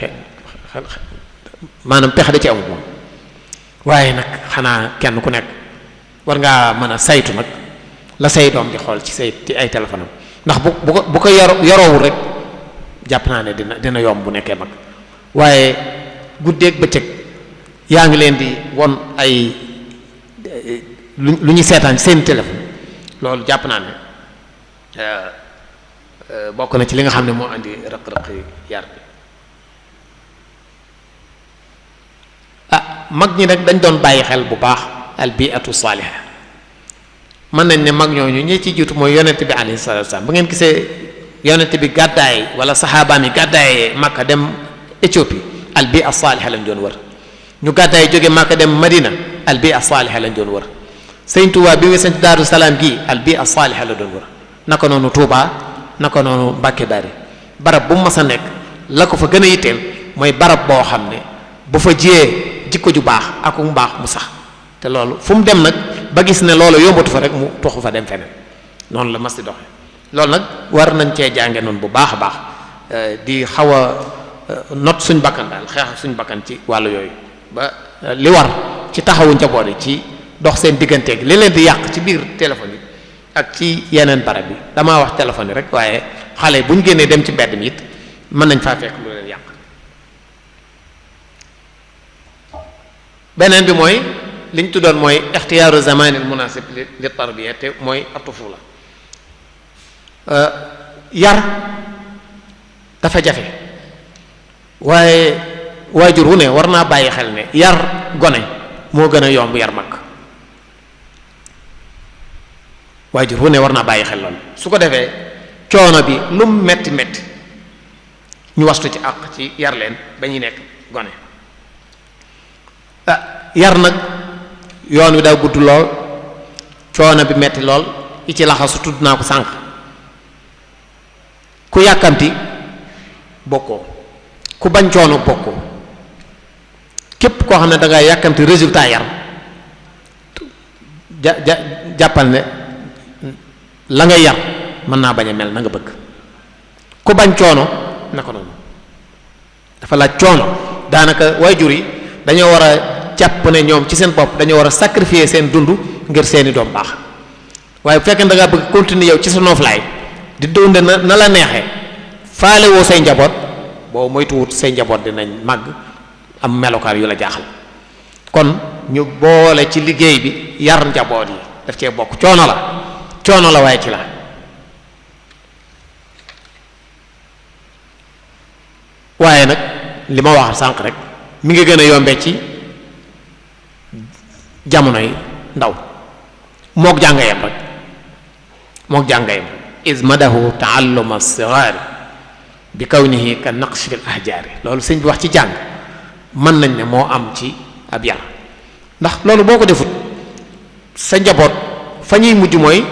maanaam pexe da ci amul moom waaye nag xanaa kenn ku nekk war ngaa mën a saytu nag la say doom di xool ci ay téléphone am ndax bu ko yoroowul rek jàpp naa ne dina yomb bu nekkee mag waaye guddeeg bëccëg yaa ngi leen di won ay lu ñuy seetaan seen téléphone loolu jàpp naa ne bokk na ci li nga xam ne moo andi rëq-rëq yar bi mag ñi nag dañ doon bàyyi xel bu baax al bi'atu saaliha mën nañ ne mag ñooñu ñi ci jiitu mooy yonent bi alayhi salaatu wasallam bu ngeen gisee yonent bi gàddaay wala saxaabaam yi gàddaay Makka dem Éthiopie al bi'a saaliha lañ doon wër ñu gàddaay jóge Makka dem Madina al bi'a saaliha lañ doon wër Sëñ Tuubaa bi nga sant Daaru Salaam gii al bi'a saaliha la doon wër naka noonu Tuubaa naka noonu Mbàkke Bari barab bu mu mas a nekk la ko fa gën a yitteel mooy barab boo xam ne bu fa jiyee jikko ju baax ak mu baax mu sax te loolu fu mu dem nag ba gis ne loolu yombatu fa rek mu toxu fa dem feneen noonu la mas di doxe loolu nag war nañ cee jànge noonu bu baax a baax di xaw a not suñ bakkan daal xeex suñ bakkan ci wàllu yooyu ba li war ci taxawu njaboot yi ci dox seen digganteeg li leen di yàq ci biir téléphone yi ak ci yeneen barab bi damaa wax téléphone yi rek waaye xale bu ñu génnee dem ci mbedd mi it mën nañ faa fekk lu leen yàq beneen bi mooy li ñu tuddoon mooy ixtiyaaru zamanil munasib li tarbiya te mooy atufula yar dafa jafe waaye waajur wu ne war naa bàyyi xel ne yar gone moo gën a yomb yar mag waajur wu ne war naa bàyyi xel loolu su ko defee coono bi lu mu metti metti ñu wastu ci àq ci yar leen ba ñuy nekk gone yar nag yoon wi daa gudd lool coono bi metti lool yi ci laxasu tudd naa ko sànq ku yàkkamti bokkoo ku bañ coono bokkoo képp koo xam ne da nga yàkkamti résultat yar jàppal ne la ngay yar mën naa bañ a mel na nga bëgg ku bañ coono naka noonu dafa laaj coono daanaka waajur yi dañoo war a jàpp ne ñoom ci seen bopp dañoo war a sacrifier seen dund ngir seeni doom baax waaye bu fekkee da ngaa bëgg continuer yow ci sa nooflaay di dunde na la neexee faale woo say njaboot boo moytuwut say njaboot dinañ màgg am melokaan yu la jaaxal kon ñu boole ci liggéey bi yar njaboot yi daf cee bokk coono la waaye ci la waaye nag li ma wax sànq rek mi ngi gën a yombee ci jamono yi ndaw mook jàngayam rek mook jàngayam ismadahu taalluma sigaari bi kawnihi ka naqsh fil ahjaari loolu sëñ bi wax ci jàng mën nañ ne moo am ci ab yar ndax loolu boo ko defut sa njaboot fa ñuy mujj mooy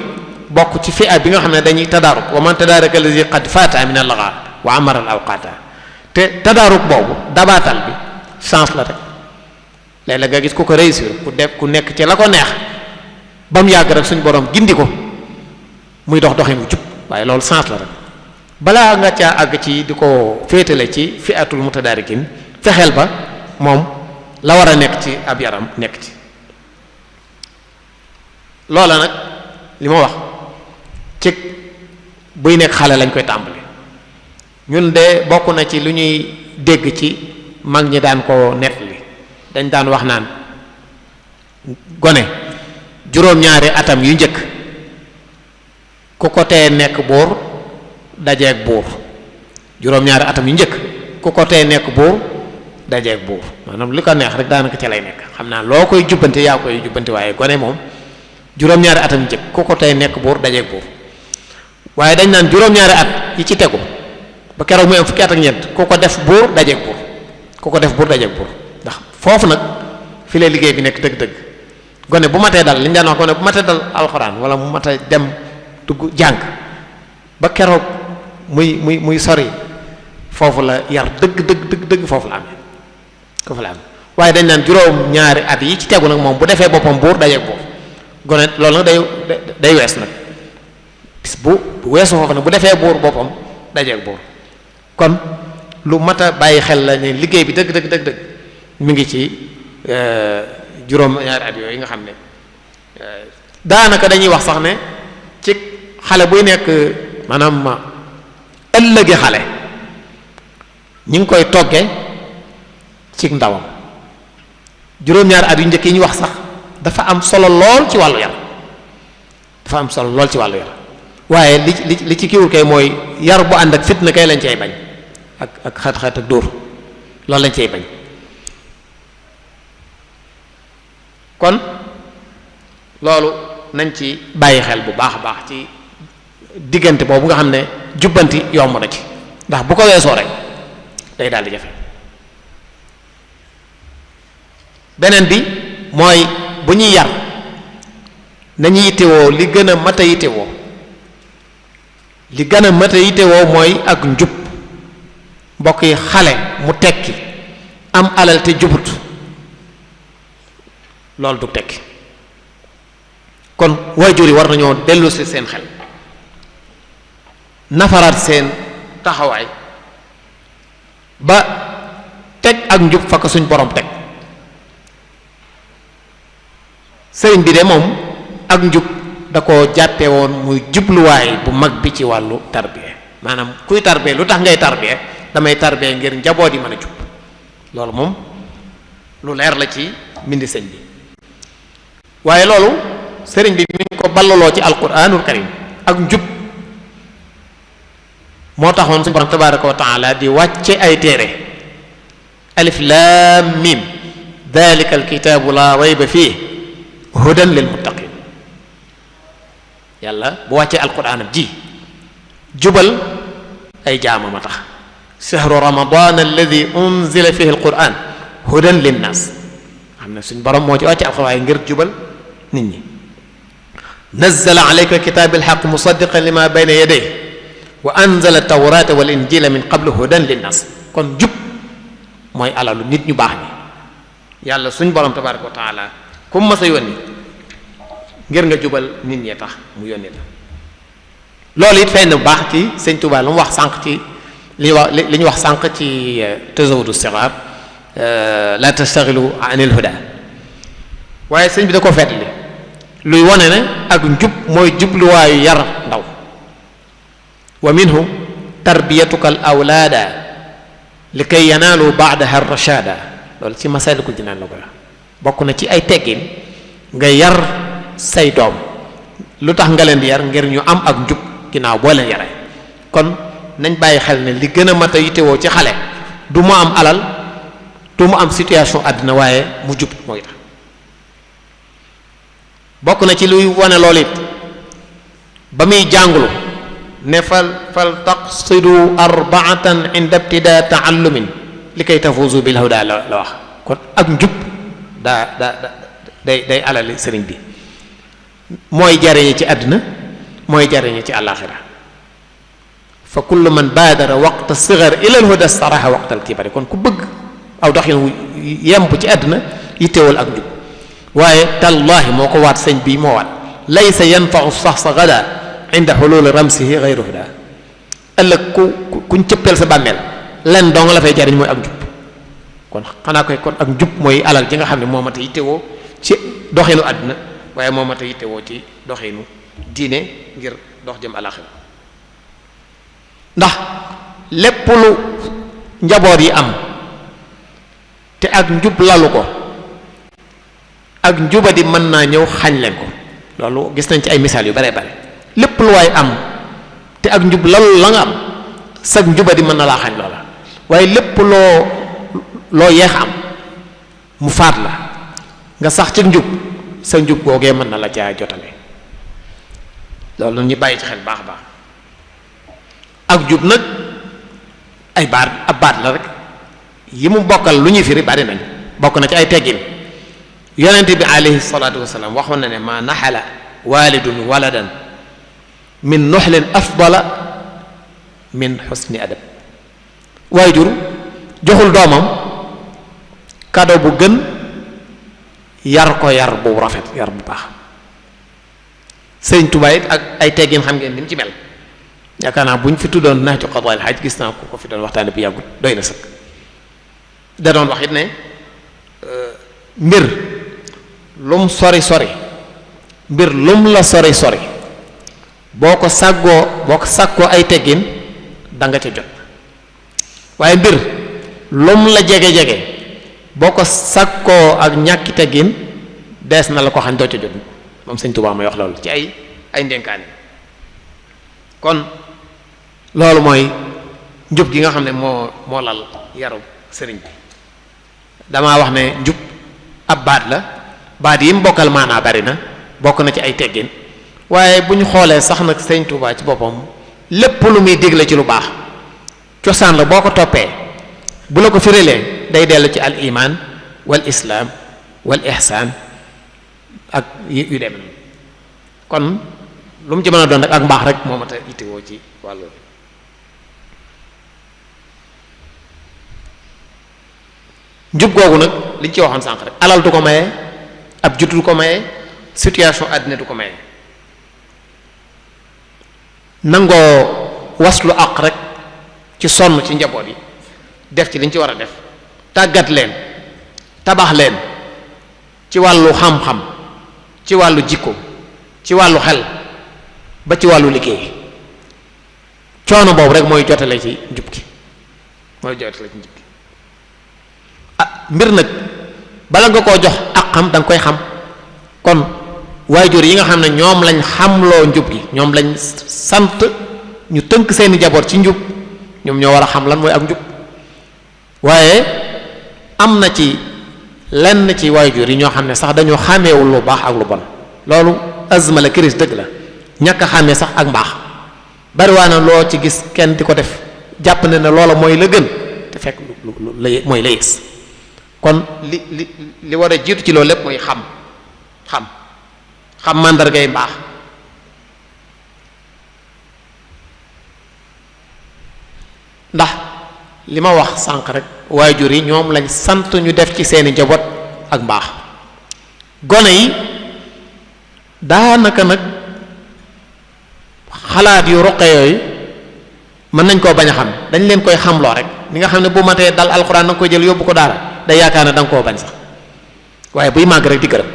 bokk ci fi'a bi nga xam ne dañuy tadaaruk wa man tadaaraka allazi qad faata min al-lagha wa amara al-awqata te tadaaruk boobu dabaatal bi chance la rek léeg-léeg nga gis ku ko réussir ku nekk ci la ko neex ba mu yàgg rek suñ borom gindi ko muy doxin wu jub waaye loolu chance la rek balaa nga caa àgg ci di ko féetale ci fi'atul mutadaarikin fexeel ba moom la war a nekk ci ab yaram nekk ci loola nag li ma wax ci buy nekk xale lañ koy tàmbali ñun de bokk na ci lu ñuy dégg ci mag ñi daan ko nettali dañ daan wax naan gone juróom-ñaari atam yu njëkk ku ko tee nekk buur dajeeg buur juróom-ñaari atam yu njëkk ku ko tee nekk buur dajeeg buur maanaam li ko neex rek daanaka ca lay nekk xam naa loo koy jubbante yaa koy jubbante waaye gone moom juróom-ñaari atam yu njëkk ku ko tee nekk buur dajeeg buur waaye dañ naan juróom-ñaari at yi ci tegu ba keroog muy am fukki at ak ñeent ku ko def buur dajeeg buur ku ko def buur dajeeg buur ndax foofu nag fi lay liggéey bi nekk dëgg-dëgg gone bu matee dal li ñu daan wax gone bu matee dal alxuraan wala mu matee dem dugg jàng ba keroog muy sori foofu la yar dëgg foofu la amee waaye dañ naan juróom-ñaari at yi ci tegu nag moom bu defee boppam buur dajeeg buur gone loolu nag day wees nag bis bu weesu foofu nag bu defee buur boppam dajeeg buur kon lu mat a bàyyi xel la ne liggéey bi dëgg mi ngi ci juróom-ñaari at yooyu nga xam ne daanaka dañuy wax sax ne ci xale buy nekk maanaam ëllëgi xale ñu ngi koy togge ci ndawam juróom-ñaari at yu njëkk yi ñu wax sax dafa am solo lool ci wàllu yar waaye li ci kiiwul kay mooy yar bu ànd ak fitna kay lañ cay bañ ak xat-xat ak dóor loolu lañ cay bañ kon loolu nañ ci bàyyi xel bu baax a baax ci diggante boobu nga xam ne jubbanti yomb na ci ndax bu ko weesoo rek day daal di jafe beneen bi mooy bu ñuy yar nañu yittewoo li gën a mat a yittewoo mooy ak njub mbokk yi xale mu tekki am alal te jubut loolu du tekki kon waajur yi war nañoo dellu si seen xel nafaraat seen taxawaay ba teg ak njub fa ko suñ borom teg sëriñ bi de moom ak njub da ko jàppe woon muy jubluwaay bu mag bi ci wàllu tarbiya maanaam kuy tarbiya lu tax ngay tarbiya damay tarbiya ngir njaboot yi mën a jub loolu moom lu leer la ci mbindi sëñ bi waaye loolu sëriñ bi mi ngi ko ballaloo ci alquranul karim ak njub moo taxoon suñu borom tabaraka wa taala di wàcce ay téere alif lam mim dalika alkitabu la rayba fii hudan lil muttaqin yàlla bu wàccee alquranam ji jubal ay jaamam a tax shahru ramadan alladi unzila fihi alquran hudan linnas xam ne suñ borom moo ci wàcce alquran ngir jubal nit ñi nazzala alayka alkitab alhaq musaddiqan lima bayna yadayhi wa anzala tawrata wal injila min qablu hudan linnas kon jub mooy alalu nit ñu baax ñi yàlla suñ borom tabaraka wa taala kum ma sa yónni ngir nga jubal nit ñee tax mu yónni la loolu it feeñ na bu baax ci sëñ Tuubaa lu mu wax sànq ci li ñu wax sànq ci tazawudu sigaar la tastaxilu anil huda waaye sëñ bi da ko feetli luy wone ne ak njub mooy jubluwaayu yar ndaw wa minhu tarbiyatuka al awlaada li kay yanaalu baadaha rachada loolu ci Masaalikul Jinaan la ko wax bokk na ci ay teggin nga yar say doom lu tax nga leen di yar ngir ñu am ak njub ginnaaw boo leen yare kon nañ bàyyi xel ne li gën a mat a yittewoo ci xale du mu am alal du mu am situation àddina waaye mu jub mooy tax bokk na ci luy wane loolu it ba muy jàngulu ne fal taqsidu arbaatan inda ibtida taallumin li kay tafuzu bil huda la wax kon ak njub day alali sëriñ bi mooy jariñe ci àddina mooy jariñe ci àllaaxira fa kullu man baadara waqta sigar ila al huda staraha waqta al kibari kon ku bëgg aw doxin wu yemp ci àddina yittewal ak njub waaye tallaahi moo ko waat sëñ bi moo waat laysa yanfau saxsa gada inda xululi ramsihi gayru huda ëllëg kuñ cëppeel sa bàmmeel len dong la fay jariñ mooy ak njub kon xanaa koy kon ak njub mooy alal ji nga xam ne moo mat a yittewoo ci doxinu àdduna waaye moo mat a yittewoo ci doxinu diine ngir dox jëm alaxira ndax lépp lu njaboot yi am te ak njub lalu ko ak njubadi mën naa ñëw xañ leen ko loolu gis nañ ci ay misaal yu bare bare lépp lu waay am te ak njub lalu la nga am sag njubadi mën na laa xañ loola waaye lépp loo yeex am mu faat la nga sax ci njub sa njub googee mën na la caa jotale loolu ñu bàyyi ci xel baax a baax ak jub nag ay baat ab baat la rek yi mu bokkal lu ñuy firi bari nañ bokk na ci ay teggin yonent bi alayhi salaatu wasalaam waxoon na ne ma naxala walidun waladan min nuxlin afdala min xusni adab waajur joxul doomam kado bu gën yar ko yar bu rafet yar bu baax sëriñ Tuubaa it ak ay teggin xam ngeen ni mu ci mel yaakaar naa bu ñu fi tuddoon naaju qadaa'il haaj gis naa ko fi doon waxtaane bu yàggut doy na sëkk. da doon wax it ne mbir lum sori mbir lum la sori boo ko sàkkoo ay teggin da nga ca jot waaye mbir lum la jege boo ko sàkkoo ak ñàkki teggin dees na la ko xam doo ca jot moom Sëñ Tuubaa may wax loolu ci ay ndénkaane. kon loolu mooy njub gi nga xam ne moo lal yaru sëriñ bi. damaa wax ne njub ab baat la baat yi mu bokkal maanaa bari na bokk na ci ay teggin waaye bu ñu xoolee sax nag Sëñ Tuubaa ci boppam lépp lu muy digle ci lu baax cosaan la boo ko toppee bu la ko firilee day dellu ci al iman wal islaam wal ihsaan ak yu dem kon lu mu ci mën a doon rek ak mbaax rek moo mat a ittiwoo ci wàllu njub googu nag liñ ci waxoon sànq rek alal du ko maye ab jut du ko maye situation àddina du ko maye nangoo waslu àq rek ci sonn ci njaboot yi def ci liñ ci war a def tàggat leen tabax leen ci wàllu xam-xam ci wàllu jikko ci wàllu xel ba ci wàllu liggéey coono boobu rek mooy jotale ci njub gi mbir nag bala nga koo jox ak xam da nga koy xam kon waajur yi nga xam ne ñoom lañ xamloo njub gi ñoom lañ sant ñu tënk seeni jaboot ci njub ñoom ñoo war a xam lan mooy ak njub waaye am na ci lenn ci waajur yi ñoo xam ne sax dañoo xàmmeewul lu baax ak lu bon loolu azma la crise dëgg la ñàkk a xàmmee sax ak mbaax bariwaana loo ci gis kenn di ko def jàpp ne loola mooy la gën te fekk mooy la yées kon li war a jiitu ci loolu lépp mooy xam màndargay mbaax ndax li ma wax sànq rek waajur yi ñoom lañ sant ñu def ci seeni njaboot ak mbaax gone yi daanaka nag xalaat yu roqe yooyu mën nañ koo bañ a xam dañ leen koy xamloo rek ni nga xam ne bu matee dal alxuraan da nga koy jël yóbbu ko daara day yaakaar ne da nga koo bañ sax waaye buy màgg rek di gërëm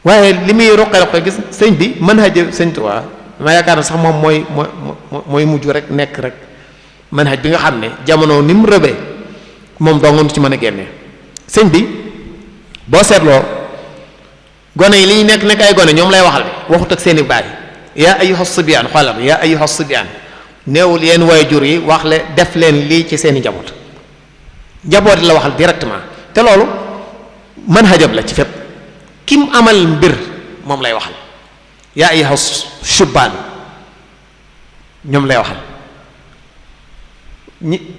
waaye li muy roqe gis sëñ bi mën a jël sëñ Tuubaa dama yaakaar ne sax moom mooy mujj rek nekk rek manhaj bi nga xam ne jamono ni mu rëbee moom doo nga ci mën a génne sëñ bi boo seetloo gone yi li ñu nekk ay gone ñoom lay waxal waxut ak seeni baay yaa ayyuha sibyaan xoolal yaa ayyuha sibyaan néewul yéen waajur yi wax le def leen lii ci seeni njaboot la waxal directement te loolu manhajab la ci fépp kim amal mbir moom lay waxal yaa ayyuha shubbaan ñoom lay waxal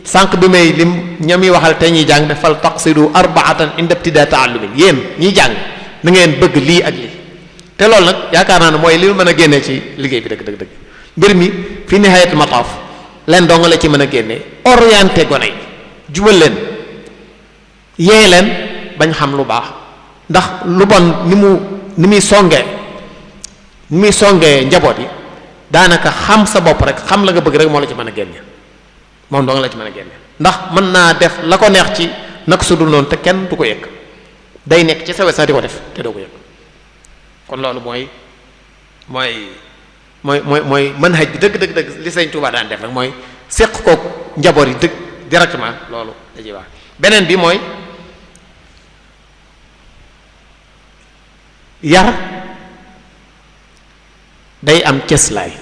sànq bi may lim ñami waxal te ñuy jàng fal taqsidu arbaatan inda ibtidaa taallumin yéen ñiy jàng na ngeen bëgg lii ak lii te loolu nag yaakaar naa ne mooy li mën a génnee ci liggéey bi dëgg mbir mi fi nihayatul mataaf leen dong la ci mën a génne orienté gone yi jubal leen yee leen bañ xam lu baax ndax lu bon ni muy songee njaboot yi daanaka xam sa bopp rek xam la nga bëgg rek moo la ci mën a génne moom dong la ci mën a génne ndax mën naa def la ko neex ci naka su dul noonu te kenn du ko yëg day nekk ci sa wet sax di ko def te doo ko yëg kon loolu mooy manhaj bi dëgg li Sëñ Tuubaa daan def rek mooy séq kook njaboot yi dëgg directement loolu da ciy wax beneen bi mooy yar day am cëslaayu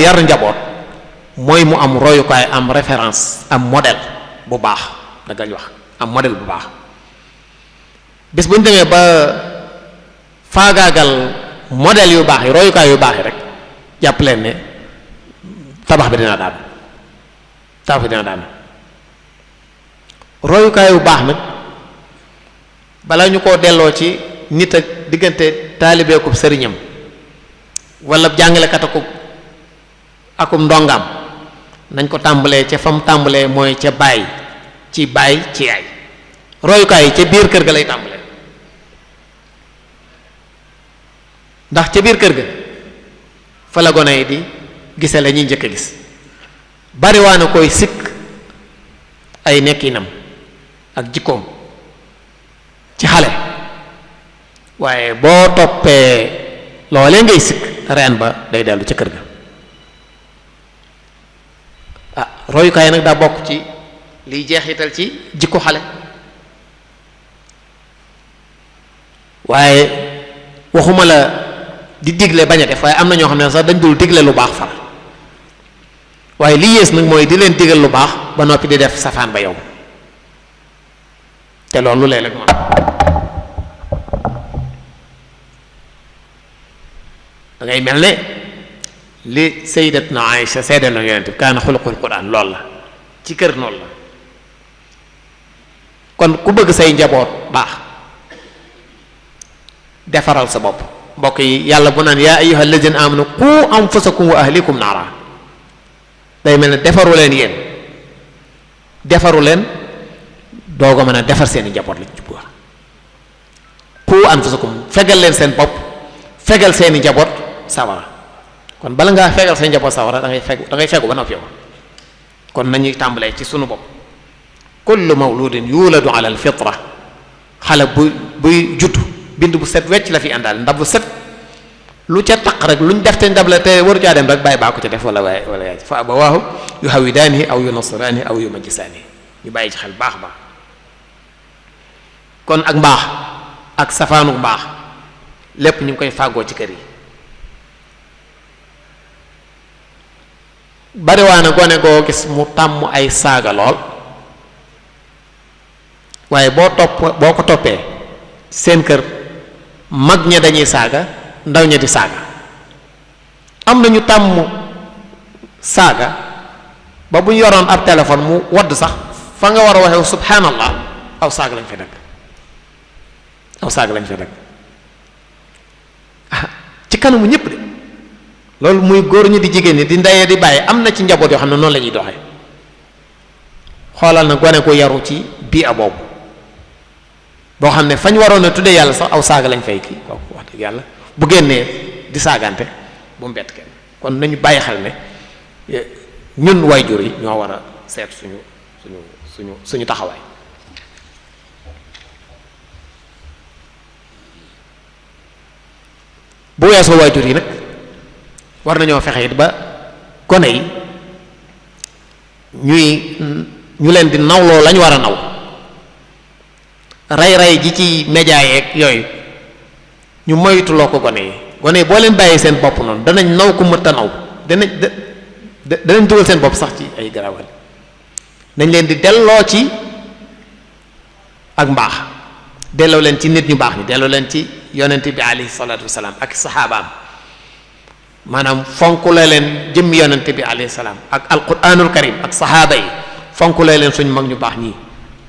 yar njaboot mooy mu am royukaay am référence am modèle bu baax da gañ wax am modèle bu baax bis bu ñu demee ba faagaagal modèle yu baax yi royukaay yu baax yi rek jàpp leen ne tabax bi dina daan royukaay yu baax nag bala ñu koo delloo ci nit ak diggante taalibeekub sëriñam wala jàngalekat akum ndongaam nañ ko tàmbalee ca fa mu tàmbalee mooy ca baay ci yaay royukaay yi ca biir kër ga lay tàmbalee ndax ca biir kër ga fa la gone yi di gise la ñuy njëkk a gis bariwaana koy sikk ay nekkinam ak jikkoom ci xale waaye boo toppee loolee ngay sikk reen ba day dellu ca kër ga royukaay nag daa bokk ci liy jeexital ci jikko xale waaye waxuma la di digle bañ a def waaye am na ñoo xam ne sax dañ dul digle lu baax far waaye li yées nag mooy di leen digal lu baax ba noppi di def safaan ba yow te loolu léeg-léeg moom da ngay mel ne li sayyidatna Aïcha seedal na yonent bi kaana xuluqul Qur'an loolu la ci kër noonu la kon ku bëgg say njaboot baax defaral sa bopp mbokk yi yàlla bu naan yaa ayyuhal lazina amanu qu anfusakum wa ahlikum naara day mel ne defaru leen yéen defaru leen doog a mën a defar seeni njaboot lañ jubbu qu anfusakum fegal leen seen bopp fegal seeni njaboot sawara kon bala ngaa fegal seen njaboot sawara da ngay fegu ba noppi yow kon nañuy tàmbalee ci sunu bopp kullu mawludin yuladu ala alfitra xale buy juddu bind bu set wecc la fi àndaal ndab bu set lu ca taq rek luñ def te ndab la te waru caa dem rek bàyyi baa ko ca def wala yaay fa abawaahu yuhawidaanihi aw yunasiraanihi aw yumajjisaanihi ñu bàyyi ci xel baax baax kon ak mbaax ak safaanu mbaax lépp ñu ngi koy fàggoo ci kër yi bariwaana gone goo gis mu tàmm ay saaga lool waaye boo ko toppee seen kër mag ña dañuy saaga ndaw ña di saaga am na ñu tàmm saaga ba bu ñu yoroon ab téléphone mu wadd sax fa nga war a waxee subhanallah aw saaga lañ fa dëkk ci kanamu ñëpp de loolu muy góor ñi di jigéen ñi di ndeyee di bàyyi am na ci njaboot yoo xam ne noonu la ñuy doxee xoolal na gone ko yaru ci bii a boobu boo xam ne fañ waroon a tuddee yàlla sax aw saaga lañ fay kii kooku wax dëgg yàlla bu génnee di saagante bu mu bett kenn kon nañu bàyyi xel ne ñun waajur yi ñoo war a seet suñu taxawaay bu weesoo waajur yi nag war nañoo fexe it ba gone yi ñu leen di nawloo lañ war a naw rey ji ci média yeeg yooyu ñu moytuloo ko gone yi boo leen bàyyee seen bopp noonu danañ naw ko mëtta naw danañ dugal seen bopp sax ci ay garawal nañ leen di delloo ci ak mbaax delloo leen ci nit ñu baax ñi delloo leen ci yonent bi alayhi salaatu wasalaam ak saxaabaam maanaam fonkule leen jëmmi yonent bi alayhi salaam ak alquranul karim ak saxaaba yi fonkule leen suñu mag ñu baax ñii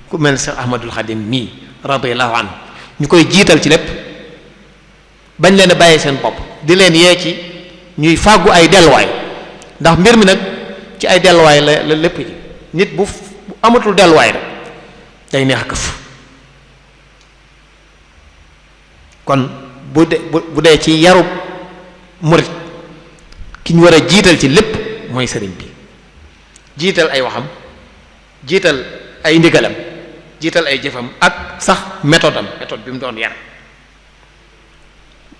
ku mel Cheikh Ahmadul Xadim mii radiyallahu anhu ñu koy jiital ci lépp bañ leen a bàyyi seen bopp di leen yee ci ñuy fàggu ay delluwaay ndax mbir mi nag ci ay delluwaay la lépp ji nit bu amatul delluwaay rek day neex a këf kon bu dee ci yarub murit ki ñu war a jiital ci lépp mooy sëriñ bi jiital ay waxam jiital ay ndigalam jiital ay jëfam ak sax méthode bi mu doon yar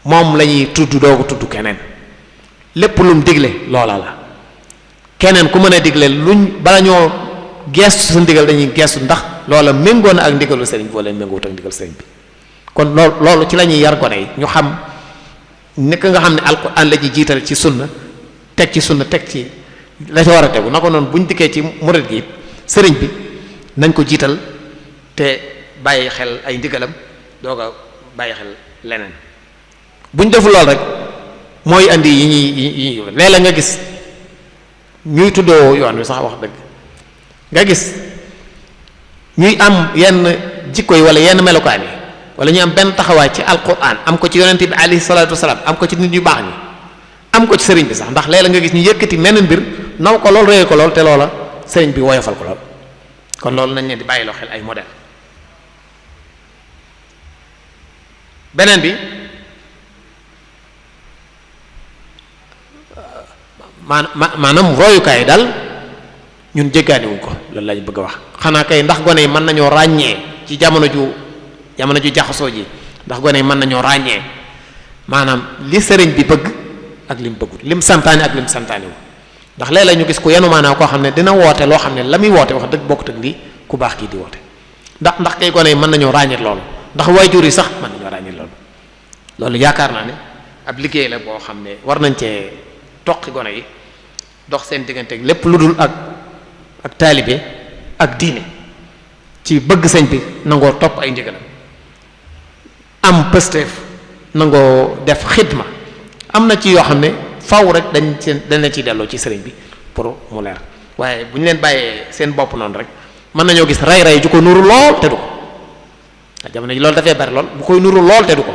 moom la ñuy tudd doogu tudd keneen lépp lu mu digle loola la keneen ku mën a digle luñ bala ñoo geestu sa ndigal dañuy geestu ndax loola méngoo na ak ndigalu sëriñ bi wala méngoowut ak ndigal sëriñ bi kon loolu ci la ñuy yar gone yi ñu xam nekk nga xam ne alquran la ñuy jiital ci sunna teg ci sunna teg ci la ci war a tegu na ko noonu bu ñu dikkee ci murid gi sëriñ bi nañ ko jiital te bàyyi xel ay ndigalam doog a bàyyi xel leneen bu ñu deful lool rek mooy andi yi ñuy léeg-léeg nga gis ñuy tuddoo yoon wi sax wax dëgg nga gis ñuy am yenn jikko yi wala yenn melokaan yi wala ñu am benn taxawaay ci alquran am ko ci yonente bi alayhi salaatu wasalaam am ko ci nit ñu baax ñi am ko ci sëriñ bi sax ndax léeg-léeg nga gis ñu yëkkati menn mbir naw ko lool réye ko lool te loola sëriñ bi woyofal ko lool kon loolu nañ leen di bàyyiloo xel ay modèle beneen bi maanaam royukaay daal ñun jéggaaniwuñ ko loolu lañ bëgg a wax. xanaa kay ndax gone yi mën nañoo ràññee ci jamono ju jaxasoo ji ndax gone yi mën nañoo ràññee maanaam li sëriñ bi bëgg ak lim bëggul lim santaane ak lim santaanewul ndax léeg-léeg ñu gis ku yenu maanaam koo xam ne dina woote loo xam ne la muy woote wax dëgg bokkut ak lii ku baax kii di woote ndax kay gone yi mën nañoo ràññee loolu ndax waajur yi sax mën nañoo ràññee loolu yaakaar naa ne ab liggéey la boo xam ne war nañ cee toqi gone yi dox seen diggante lépp lu dul ak taalibe ak diine ci bëgg sëñ bi nangoo topp ay ndigalam am pësteef nangoo def xidma am na ci yoo xam ne faw rek dañ leen ciy delloo ci sëriñ bi pour mu leer waaye bu ñu leen bàyyee seen bopp noonu rek mën nañoo gis ray-ray ju ko nuru lool te du ko jamono ji loolu dafay bari lool bu koy nuru lool te du ko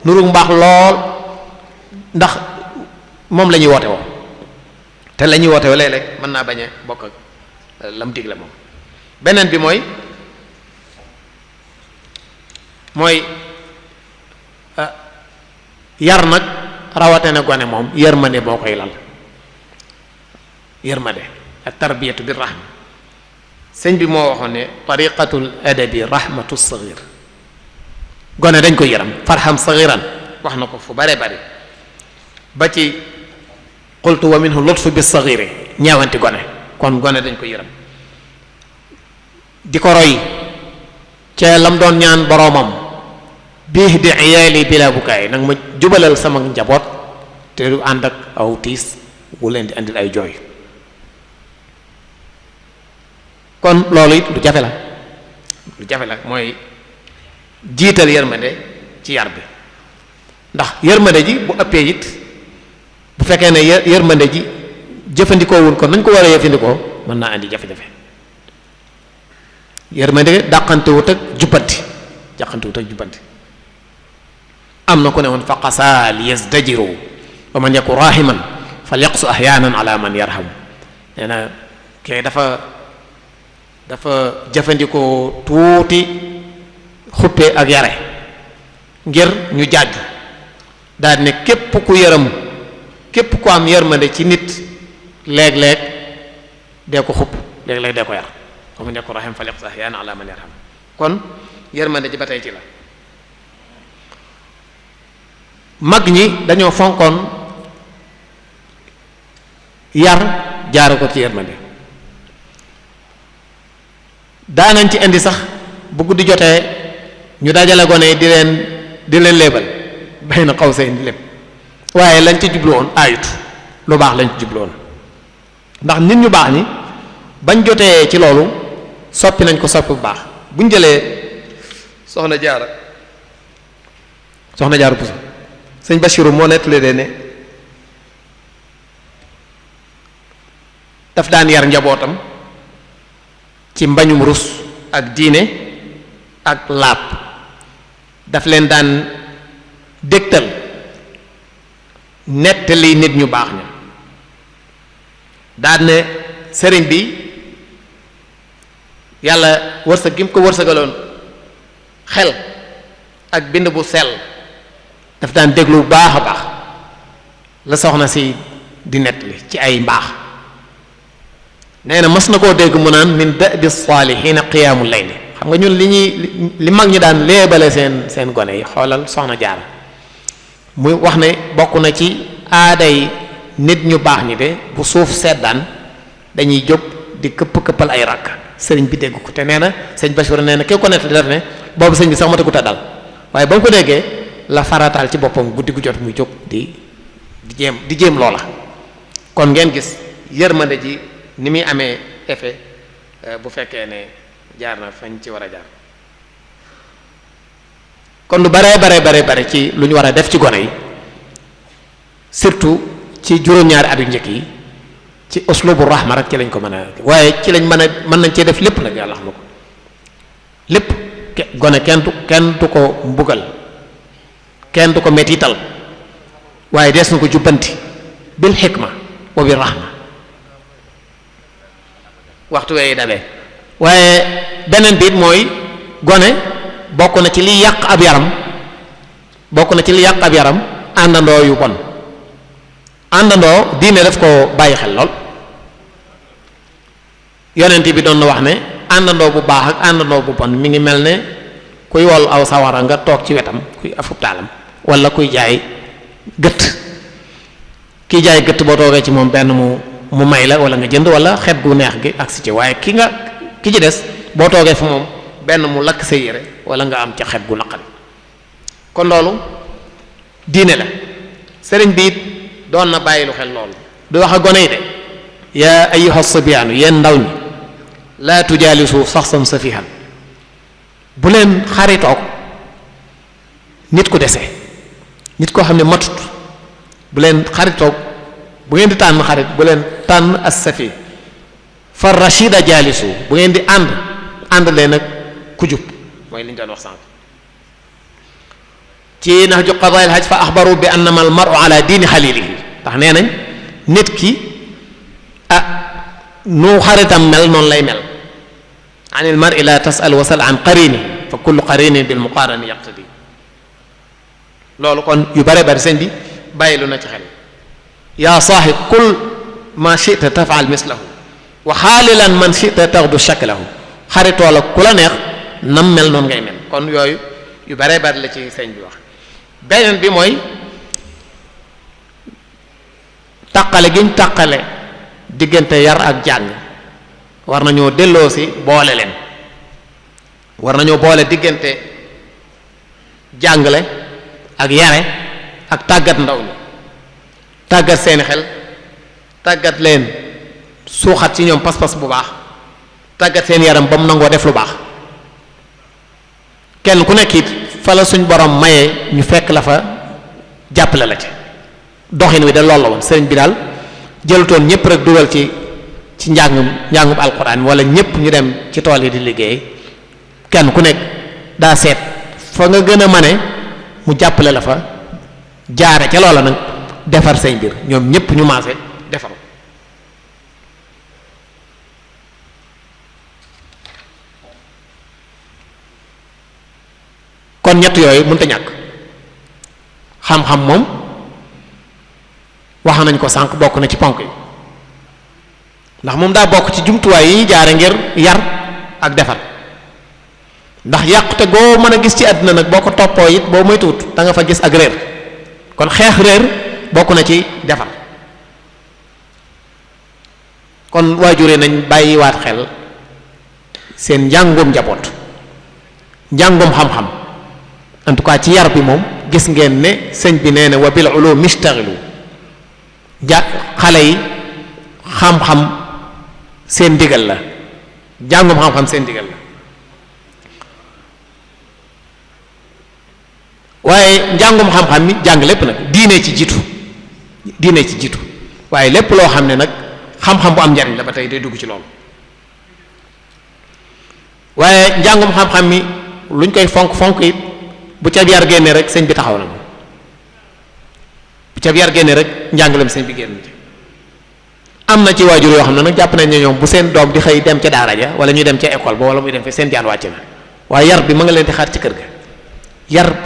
nuru mbaax lool ndax moom la ñuy woote woo te la ñuy woote woo léeg-léeg mën naa bañ a bokk ak lam digle moom beneen bi mooy yar nag rawatena gone moom yërmande moo koy lal yërmande ak tarbiyatu bi rahma sëñ bi moo waxoon ne tariqatul adabi rahmatu saghir gone dañ ko yëram farham saghiran wax na ko fu bare bare ba ci qultu wa minhu lutfu bi saghiri ñeewanti gone kon gone dañ ko yëram di ko roy ca lam doon ñaan boroomam bii di iyaali bila bukaay nag ma jubalal sama njaboot te du ànd ak aw tiis wu leen di andil ay jooy kon loolu it lu jafe la mooy jiital yërmande ci yar bi ndax yërmande ji bu ëppee it bu fekkee ne yërmande ji jëfandikoo wul ko nañ ko war a jëfandikoo mën naa andi jafe-jafe yërmande dàqantewut ak jubbanti am na ku ne woon fa qasaa li yazdajiru wa man yaku rahiman fal yaqsu ahyaanan ala man yarham nee na kay dafa jëfandikoo tuuti xuppe ak yare ngir ñu jàjju daal ne képp ku am yërmande ci nit léeg-léeg dee ko xupp léeg-léeg dee ko yar wa man yaku rahim fal yaqsu ahyaanan ala man yarham kon yërmande ji ba tey ci la mag ñi dañoo fonkoon yar jaare ko ci yërmande daanañ ci indi sax bu guddi jotee ñu dajale gone yi di leen léebal bay na xaw seen di lépp waaye lañ ci jublu woon ayut lu baax lañ ci jublu woon ndax nit ñu baax ñi bañ jotee ci loolu soppi nañ ko soppi bu baax buñ jëlee soxna jaara Buso sëñ Bachiru moo nettali de ne daf daan yar njabootam ci mbañum rus ak diine ak laab daf leen daan dégtal nettali nit ñu baax ña daan ne sëriñ bi yàlla wërsëg gi mu ko wërsëgaloon xel ak bind bu sell daf daan déglu bu baax a baax la soxna si di nettali ci ay mbaax nee na mas na koo dégg mu naan min da'bi saalihiina qiyaamul layli xam nga ñun li mag ñi daan léebale seen gone yi xoolal soxna jaara muy wax ne bokk na ci aaday nit ñu baax ñi de bu suuf seddaan dañuy jóg di këppal ay rakk sëriñ bi dégg ko te nee na sëñ Bachir nee na ki ko nettali def ne boobu sëñ bi sax matagut a dal waaye ba mu ko déggee la farataal ci boppam guddi gu jot muy jóg di jéem loola kon ngeen gis yërmande ji ni muy amee effet bu fekkee ne jaar na fañ ci war a jaar kon lu bare ci lu ñu war a def ci gone yi surtout ci juróom-ñaari at yu njëkk yi ci uslubu rahma rek ci lañ ko mën a waaye ci lañ mën nañ cee def lépp nag yàlla xam na ko lépp gone kenn du ko mbugal kenn du ko mettital waaye dees na ko jubbanti bil xikma wa bil rahma waxtu wee dabee waaye beneen bi it mooy gone bokk na ci liy yàq ab yaram àndandoo yu bon àndandoo diine daf ko bàyyi xel lool yonent bi doon na wax ne àndandoo bu baax ak àndandoo bu bon mi ngi mel ne kuy wol aw sawara nga toog ci wetam kuy afub taalam wala kuy jaay gëtt kiy jaay gëtt boo toogee ci moom benn mu may la wala nga jënd wala xet gu neex gi ak si ci waaye ki ci des boo toogee fa moom benn mu lakk sa yére wala nga am ca xet gu naqari kon loolu diine la sëriñ bi it doon na bàyyi lu xel loolu du wax a gone yi de yaa ayyuha sibyaanu yéen ndaw ñi laa tujaalisu saxsan safihan bu leen xaritoog nit ku dese nit koo xam ne matut bu leen xaritoog bu ngeen di tànn xarit bu leen tànn as safi fa rashida jaalisu bu ngeen di ànd leen ak ku jub mooy li ñu doon wax sànq ci nahju qadaa al hajj fa axbaru bi annama al mar'u ala diini xalilihi ndax nee nañ nit ki nu xaritam mel noonu lay mel an il mar'i la tasal wasal an qarini fa kullu qarinin bil muqarani yaqtadi loolu kon yu bare bari sëñ bi bàyyi lu na ci xel yaa saaxib kul ma chita tafal mislahu wa xaalilan man chita taxdu shaklahu xaritoo la ku la neex nam mel noonu ngay mel kon yooyu yu bare bari la ci sëñ bi wax beneen bi mooy taqale giñ taqale diggante yar ak jàng war nañoo delloo si boole leen war nañoo boole diggante jàngale ak yare ak tàggat ndaw ñi tàggat seeni xel tàggat leen suuxat ci ñoom pas-pas bu baax tàggat seen yaram ba mu nangoo def lu baax kenn ku nekk it fa la suñ borom mayee ñu fekk la fa jàppale la ci doxin wi de loolu la woon sëriñ bi daal jëlutoon ñëpp rek dugal ci njàngum alxuraan wala ñëpp ñu dem ci tool yi di liggéey kenn ku nekk daa seet fa nga gën a mane mu jàppale la fa jaare ca loola nag defar say mbir ñoom ñëpp ñu maase defar kon ñett yooyu mënut a ñàkk xam-xam moom wax nañ ko sànq bokk na ci ponk yi ndax moom daa bokk ci jumtuwaay yi jaare ngir yar ak defar ndax yàqute goo mën a gis ci àddina nag boo ko toppoo it boo moytuwut da nga fa gis ak réer kon xeex réer bokk na ci defar kon waajure nañ bàyyiwaat xel seen njàngum njaboot njàngum xam-xam en tout cas ci yar bi moom gis ngeen ne sëñ bi nee na wa bil ulum istaxilu xale yi xam-xam seen ndigal la jàngum xam-xam seen ndigal la waaye njàngum xam-xam mi jàng lépp nag diine ci jiitu waaye lépp loo xam ne nag xam-xam bu am njariñ la ba tey day dugg ci loolu waaye njàngum xam-xam mi luñ koy fonk it bu ca yar génne rek sëñ bi taxaw na bu ca yar génne rek njàngalem sëñ bi génn ci am na ci waajur yoo xam ne nag jàpp nañ ne ñoom bu seen doom di xëy dem ca daara ja wala ñuy dem ca école ba wala muy dem fi seen jaan wàcc na waaye yar bi ma nga leen di xaar ci kër ga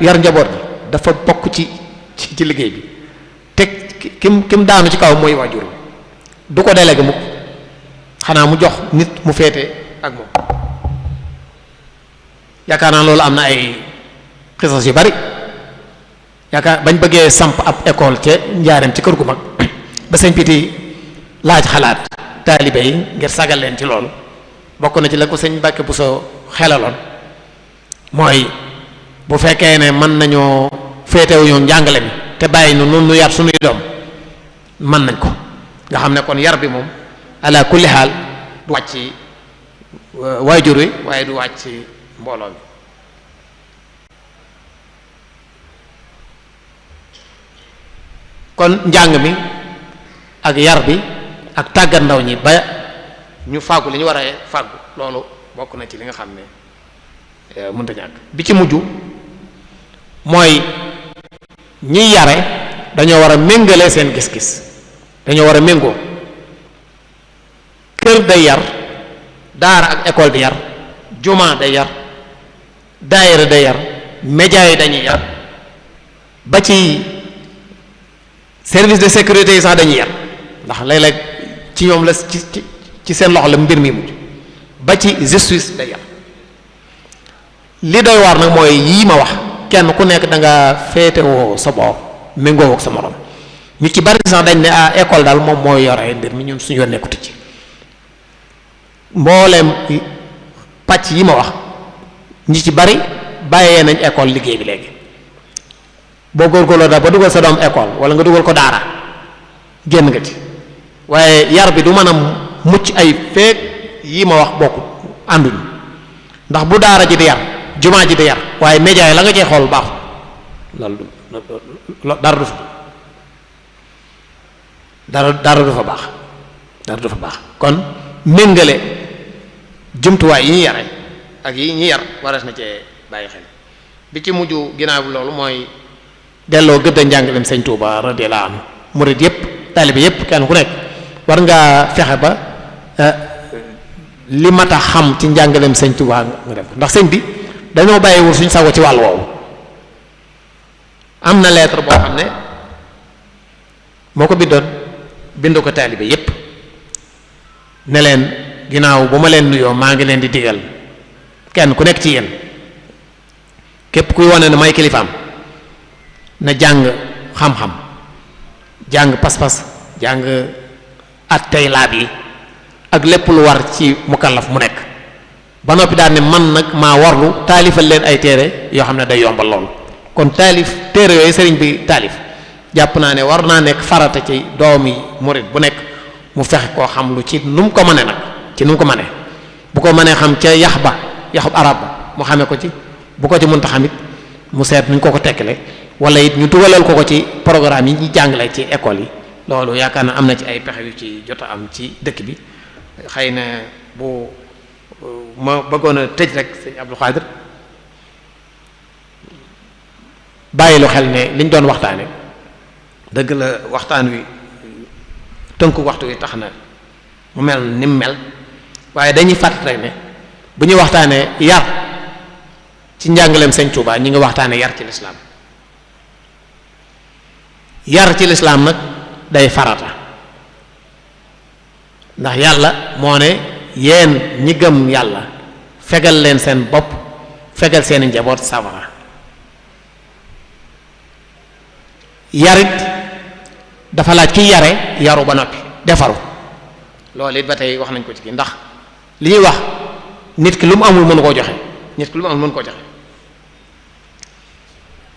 yar njaboot bi dafa bokk ci liggéey bi te kim daanu ci kaw mooy waajur du ko délégué mukk xanaa mu jox nit mu féete ak moom yaakaar naa loolu am na ay xisas yu bari yaakaar bañ bëggee samp ab école ca njaareem ci kër gu mag ba sëñ piti laaj xalaat taalibe yi ngir sagal leen ci loolu bokk na ci la ko sëñ Mbàkke bu soo xelaloon mooy bu fekkee ne mën nañoo féetewuñoo njàngale mi te bàyyi nu nun nu yar suñuy doom mën nañ ko nga xam ne kon yar bi moom ala kulli xaal du wàcc ci waajur wi waaye du wàcc ci mbooloo mi kon njàng mi ak yar bi ak tàggat ndaw ñi ba ñu fàggu li ñu war a fàggu loolu bokk na ci li nga xam ne mënta ñàkk bi ci mujj mooy ñiy yare dañoo war a méngale seen gis-gis dañoo war a méngoo kër day yar daara ak école di yar juma day yar daayira day yar média yi dañuy yar ba ci service de sécurité yi sax dañuy yar ndax léeg-léeg ci ñoom la ci seen loxo la mbir mi mujj ba ci justice day yar li doy waar nag mooy yii ma wax kenn ku nekk da nga féetewoo sa boor méngoo ak sa morom ñu ci bari sax dañ ne école daal moom mooy yore mbir mi ñun suñu yoon nekkutu ci mbooleem pàcc yi ma wax ñi ci bari bàyyee nañ école liggéey bi léegi boo góorgóorloo daal ba dugal sa doom école wala nga dugal ko daara génn nga ci waaye yar bi du mën a mucc ay feek yi ma wax bokk ànduñu ndax bu daara ji di yar jumaa ji di yar waaye média yi la nga cee xool baaxu loolu dara du fa dara du fa baax dara du fa baax kon méngale jumtuwaay yi ñu yare ak yi ñu yar waras na cee bàyyi xel bi ci mujj ginnaaw bi loolu mooy delloo gëdd a njàngaleem sëñ Tuuba radiyallahu anhu murid yépp taalibe yépp kenn ku nekk war ngaa fexe ba li mat a xam ci njàngaleem sëñ Tuuba nga def ndax sëñ bi dañoo bàyyiwul suñ sago ci wàll woowu am na lettre boo xam ne moo ko bind ko taalibe yépp ne leen ginnaaw bu ma leen nuyoo maa ngi leen di digal kenn ku nekk ci yéen képp kuy wane ne may kilifaam na jàng xam-xam jàng pas-pas jàng at tey laab yi ak lépp lu war ci mukallaf mu nekk ba noppi daal ne man nag maa warlu taalifal leen ay téere yoo xam ne day yombal loolu kon taalif téere yooyu sëriñ bi taalif jàpp naa ne war naa nekk farata ci doomi murid bu nekk mu fexe koo xam lu ci nu mu ko mënee nag ci nu mu ko mënee bu ko mënee xam ca yaxub arab ba mu xamee ko ci bu ko ci mënta xamit mu seet nuñ ko tekkale wala it ñu dugalal ko ci programme yi ñu jàngale ci école yi loolu yaakaar na am na ci ay pexe yu ci jot a am ci dëkk bi xëy na bu ma bëggoon a tëj rek sëñ Abdou Khadir bàyyi lu xel ne liñ doon waxtaane dëgg la waxtaan wi tënku waxtu wi tax na mu mel ni mu mel waaye dañuy fàtt rek ne bu ñuy waxtaanee yar ci njàngaleem sëñ Touba ñi nga waxtaane yar ci lislaam yar ci lislaam nag day farata ndax yàlla moo ne yéen ñi gëm yàlla fegal leen seen bopp fegal seeni njaboot sawara yarit dafa laaj kiy yare yaru ba noppi defaru loolu it ba tey wax nañ ko ci kii ndax li ñuy wax nit ki lu mu amul mënu koo joxe nit ki lu mu amul mënu koo joxe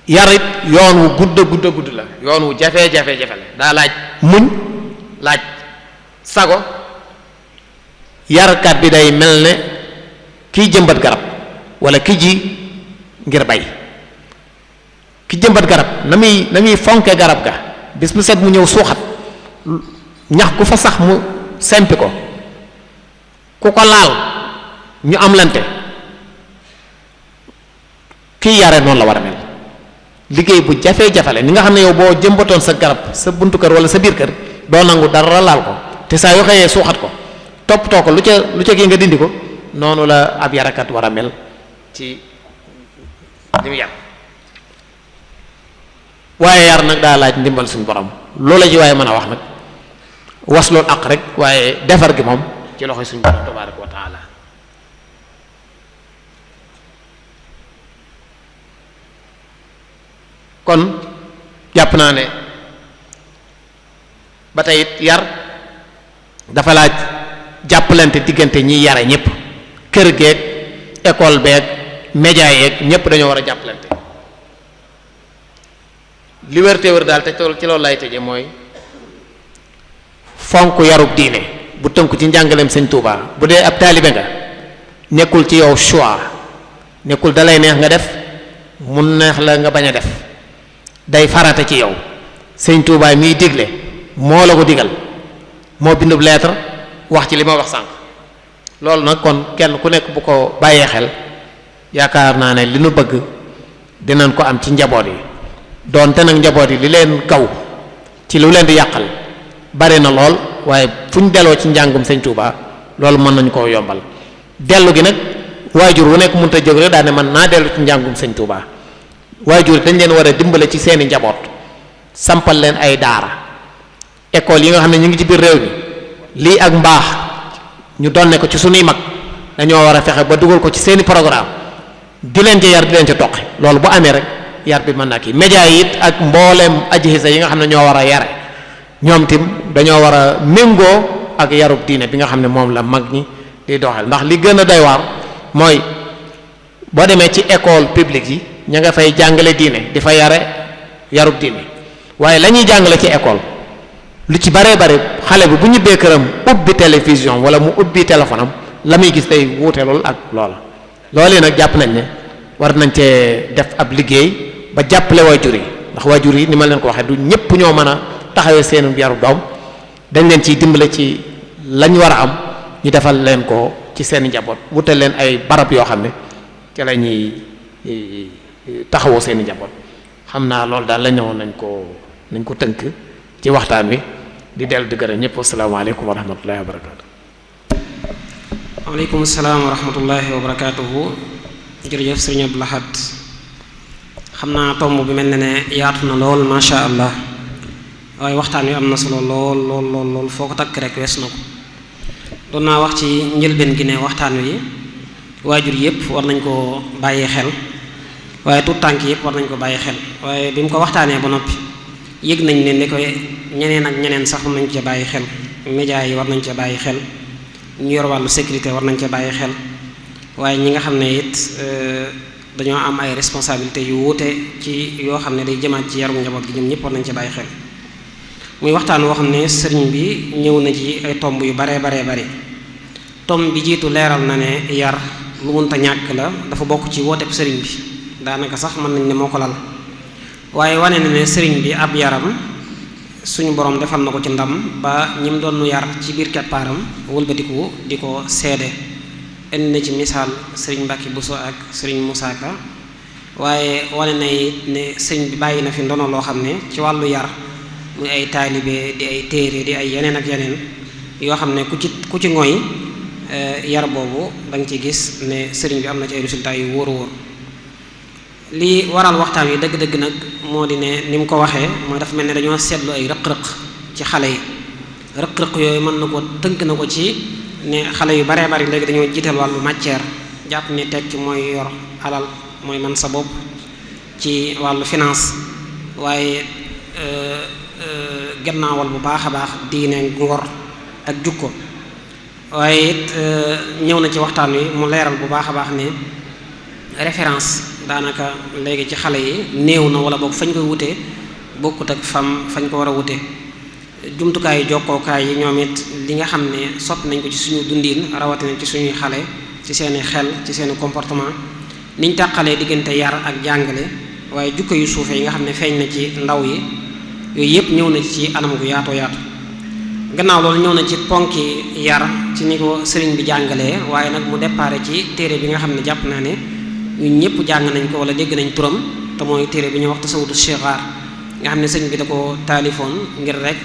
yarit yoon wu gudd la yoon wu jafe-jafe la daa laaj muñ laaj sago yarkat bi day mel ne kiy jëmbat garab wala ki ji ngir bay ki jëmbat garab na muy fonke garab ga bis bu set mu ñëw suuxat ñax ku fa sax mu sempi ko ku ko laal ñu am lante kiy yare noonu la war a mel liggéey bu jafe-jafe la ni nga xam ne yow boo jëmbatoon sa garab sa buntu kër wala sa biir kër doo nangu dara laal ko te saa yoo xëyee suuxat ko toppatoo ko lu ca gi nga dindi ko noonu la ab yarakat war a mel ci li mu yar waaye yar nag daa laaj ndimbal suñu borom loola ji waaye mën a wax nag was loolu ak rek waaye defar gi moom ci loxoy suñu borom tabaraka wa taala kon jàpp naa ne ba tey it yar dafa laaj jàppalante diggante ñiy yare ñëpp kër geeg école beeg média yeeg ñëpp dañoo war a jàppalante li wër daal te ci loolu lay tëje mooy fonk yarub diine bu tënku ci njàngaleem sëñ Touba bu dee ab taalibe nga nekkul ci yow choix nekkul dalay neex nga def mu neex la nga bañ a def day farata ci yow sëñ Touba miy digle moo la ko digal moo bindub lettre wax ci li ma wax sànq loolu nag kon kenn ku nekk bu ko bàyyee xel yaakaar naa ne li nu bëgg dinañ ko am ci njaboot yi doonte nag njaboot yi li leen kaw ci lu leen di yàqal bari na lool waaye fu ñu delloo ci njàngum sëñ Touba loolu mën nañu koo yombal dellu gi nag waajur wu nekk mënut a jóg rek daal ne man naa dellu ci njàngum sëñ Touba waajur dañ leen war a dimbale ci seeni njaboot sampal leen ay daara école yi nga xam ne ñu ngi ci biir réew mi lii ak mbaax ñu donne ko ci sunuy mag dañoo war a fexe ba dugal ko ci seeni programme di leen ca yar di leen ca toqi loolu bu amee rek yar bi mën naa kii média yi it ak mbooleem ajihisa yi nga xam ne ñoo war a yare ñoom tim dañoo war a méngoo ak yarub diine bi nga xam ne moom la mag ñi di doxal ndax li gën a doy waar mooy boo demee ci école publique yi ña nga fay jàngale diine di fa yare yarub diine waaye la ñuy jàngale ci école lu ci baree bare xale bi bu ñibbee këram ubbi télévision wala mu ubbi téléphone am la muy gis day wuute lool ak loola loolee nag jàpp nañ ne war nañ cee def ab liggéey ba jàppale waajur yi ndax waajur yi ni ma leen ko waxee du ñëpp ñoo mën a taxawee seenu yarub doom dañ leen ciy dimbale ci lañ war a am ñu defal leen ko ci seen njaboot wutal leen ay barab yoo xam ne ci la ñuy taxawoo seen njaboot xam naa loolu daal la ñëwoon nañ ko tënk ci waxtaan wi di dellu di gërëm ñëpp asalaamaaleykum wa rahmatullahi wa barakaatu. waaleykum salaam wa rahmatullahi wa barakaatuhu. jërëjëf sëriñ Abdou Lahad xam naa tomb bi mel na ne yaatu na lool macha allah waaye waxtaan wi am na solo lool foo ko takk rek wees na ko. doon naa wax ci njëlbeen gi ne waxtaan wi waajur yëpp war nañ ko bàyyi xel waaye tuut tànk yëpp war nañ ko bàyyi xel waaye bi mu ko waxtaanee ba noppi yëg nañ ne ni koy ñeneen ak ñeneen sax war nañ cee bàyyi xel média yi war nañ cee bàyyi xel ñu yor wàllu sécurité war nañ cee bàyyi xel waaye ñi nga xam ne it dañoo am ay responsabilités yu wuute ci yoo xam ne day jëmaat ci yarum njaboot gi ñoom ñëpp war nañ cee bàyyi xel muy waxtaan woo xam ne sëriñ bi ñëw na ci ay tomb yu baree bari tomb bi jiitu leeral na ne yar lu munta ñàkk la dafa bokk ci wooteb sëriñ bi daanaka sax mën nañ ne moo ko lal waaye wane na ne sëriñ bi ab yaram suñu borom defal na ko ci ndam ba ñim doon nu yar ci biir keppaaram wëlbatiku di ko seede indi na ci misaal sëriñ Mbàkke Buso ak sëriñ Musaa Ka waaye wane na it ne sëriñ bi bàyyi na fi ndono loo xam ne ci wàllu yar muy ay taalibe di ay téere di ay yeneen ak yeneen yoo xam ne ku ci ngoy yar boobu da nga ci gis ne sëriñ bi am na ci ay résultats yu wóor li waral waxtaan wi dëgg-dëgg nag moo di ne ni mu ko waxee mooy dafa mel ne dañoo seetlu ay rëq-rëq ci xale yi rëq-rëq yooyu mën na ko tënk na ko ci ne xale yu baree bari léegi dañoo jiital wàllu matière jàpp ne tekki mooy yor alal mooy man sa bopp ci wàllu finance waaye gannaawal bu baax a baax diine ngor ak jukko waaye it ñëw na ci waxtaan wi mu leeral bu baax a baax ne référence daanaka léegi ci xale yi néew na wala boog fañ koy wutee bokkut ak fañ ko war a wutee jumtukaayu jokkookaay yi ñoom it li nga xam ne soppi nañ ko ci suñu dundiin rawatina ci suñuy xale ci seeni xel ci seeni comportement niñ tàqalee diggante yar ak jàngale waaye jukko yu suufe yi nga xam ne feeñ na ci ndaw yi yooyu yëpp ñëw na ci anam gu yaatoo yaatu gannaaw loolu ñëw na ci ponki yar ci ni ko sëriñ bi jàngalee waaye nag mu déparé ci téere bi nga xam ne jàpp naa ne ñun ñëpp jàng nañ ko wala dégg nañ turam te mooy téere bi ñuy wax tasawudu sigaar nga xam ne sëriñ bi da ko taalifoon ngir rek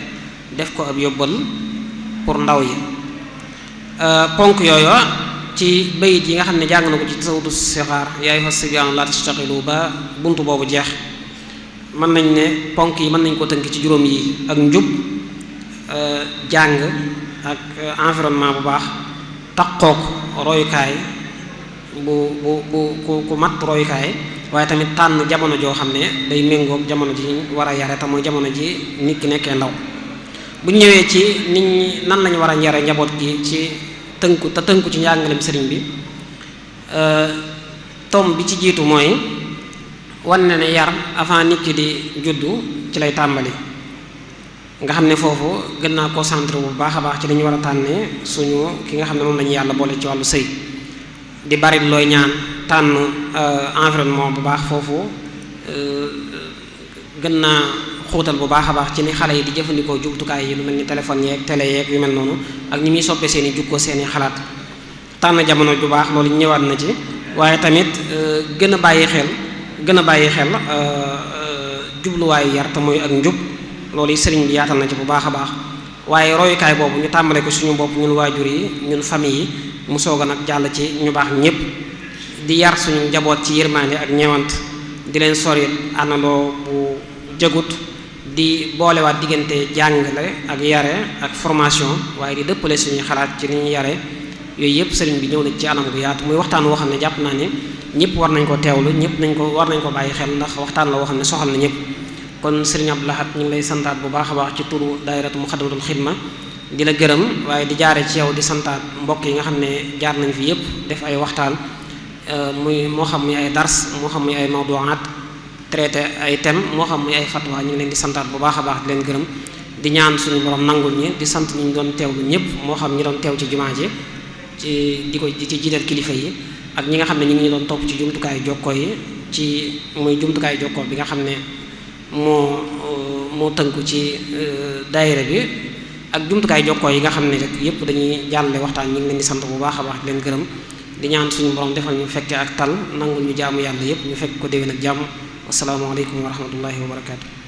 def ko ab yóbbal pour ndaw yi ponk yooyu ci bayit yi nga xam ne jàng na ko ci tasawudu sigaar yaa ayyuha sibyaanu laa tastaxilu ba buntu boobu jeex mën nañ ne ponk yi mën nañ ko tënk ci juróom yi ak njub jàng ak environnement bu baax takkook royukaay bu ku mat royukaay waaye tamit tànn jamono joo xam ne day méngoog jamono ji war a yare te mooy jamono ji nit ki nekkee ndaw bu ñëwee ci nit ñi nan lañu war a yare njaboot gi ci tënku ci njàngalem sëriñ bi tom bi ci jiitu mooy wan na ne yar avant nit ki di juddu ci lay tàmbali nga xam ne foofu gën naa concentré bu baax a baax ci li ñu war a tànnee suñu ki nga xam ne moom lañu yàlla boole ci wàllu sëy di bari looy ñaan tànn environnement bu baax foofu gën naa xuutal bu baax a baax ci ni xale yi di jëfandikoo jumtukaay yi lu mel ni téléphone yeeg télé yeeg yu mel noonu ak ñi muy soppee seen i jukkoo seen i xalaat tànn jamono bu baax loolu ñëwaat na ci waaye tamit gën a bàyyi xel jubluwaayu yar te mooy ak njub loolu yi sëriñ bi yaatal na ci bu baax a baax waaye royukaay boobu ñu tàmbale ko suñu bopp ñun waajur yi ñun famille yi mu soog a nag jàll ci ñu baax ñëpp di yar suñu njaboot ci yërmande ak ñeewant di leen sori àndandoo bu jëgut di boolewaat diggante jàngale ak yare ak formation waaye di dëppale suñuy xalaat ci li ñuy yare yooyu yëpp sëriñ bi ñëw na ci anam gu yaatu muy waxtaan woo xam ne jàpp naa ne ñëpp war nañ ko teewlu ñëpp war nañ ko bàyyi xel ndax waxtaan la woo xam ne soxal na ñëpp. kon sëriñ Abdou Lahad ñu ngi lay santaat bu baax a baax ci turu daayiratu Muxaddamatul Xidma di la gërëm waaye di jaare ci yow di santaat mbokk yi nga xam ne jaar nañ fi yëpp def ay waxtaan moo xam muy ay dars moo xam muy ay mawduwaat traité ay thèmes moo xam muy ay fatwa ñu ngi leen di santaat bu baax a baax di leen gërëm di ñaan suñu borom nangul ñi di sant ñi ñu doon teewlu ñëpp moo xam ñi doon teew ci jumaa ji di ci jiital kilifa yi ak ñi nga xam ne ñu ngi doon topp ci jumtukaayu jokkoo yi ci muy jumtukaayu jokkoo bi nga xam ne moo tënku ci daayira bi ak jumtukaayu jokkoo yi nga xam ne rek yëpp dañuy jàllale waxtaan ñu ngi leen di sant bu baax a baax di leen gërëm di ñaan suñu borom defal ñu fekke ak tal nangul ñu jaamu yàlla yëpp ñu fekk ko déwén ak jàmm asalaamaaleykum wa rahmatullahi wa barakaatu.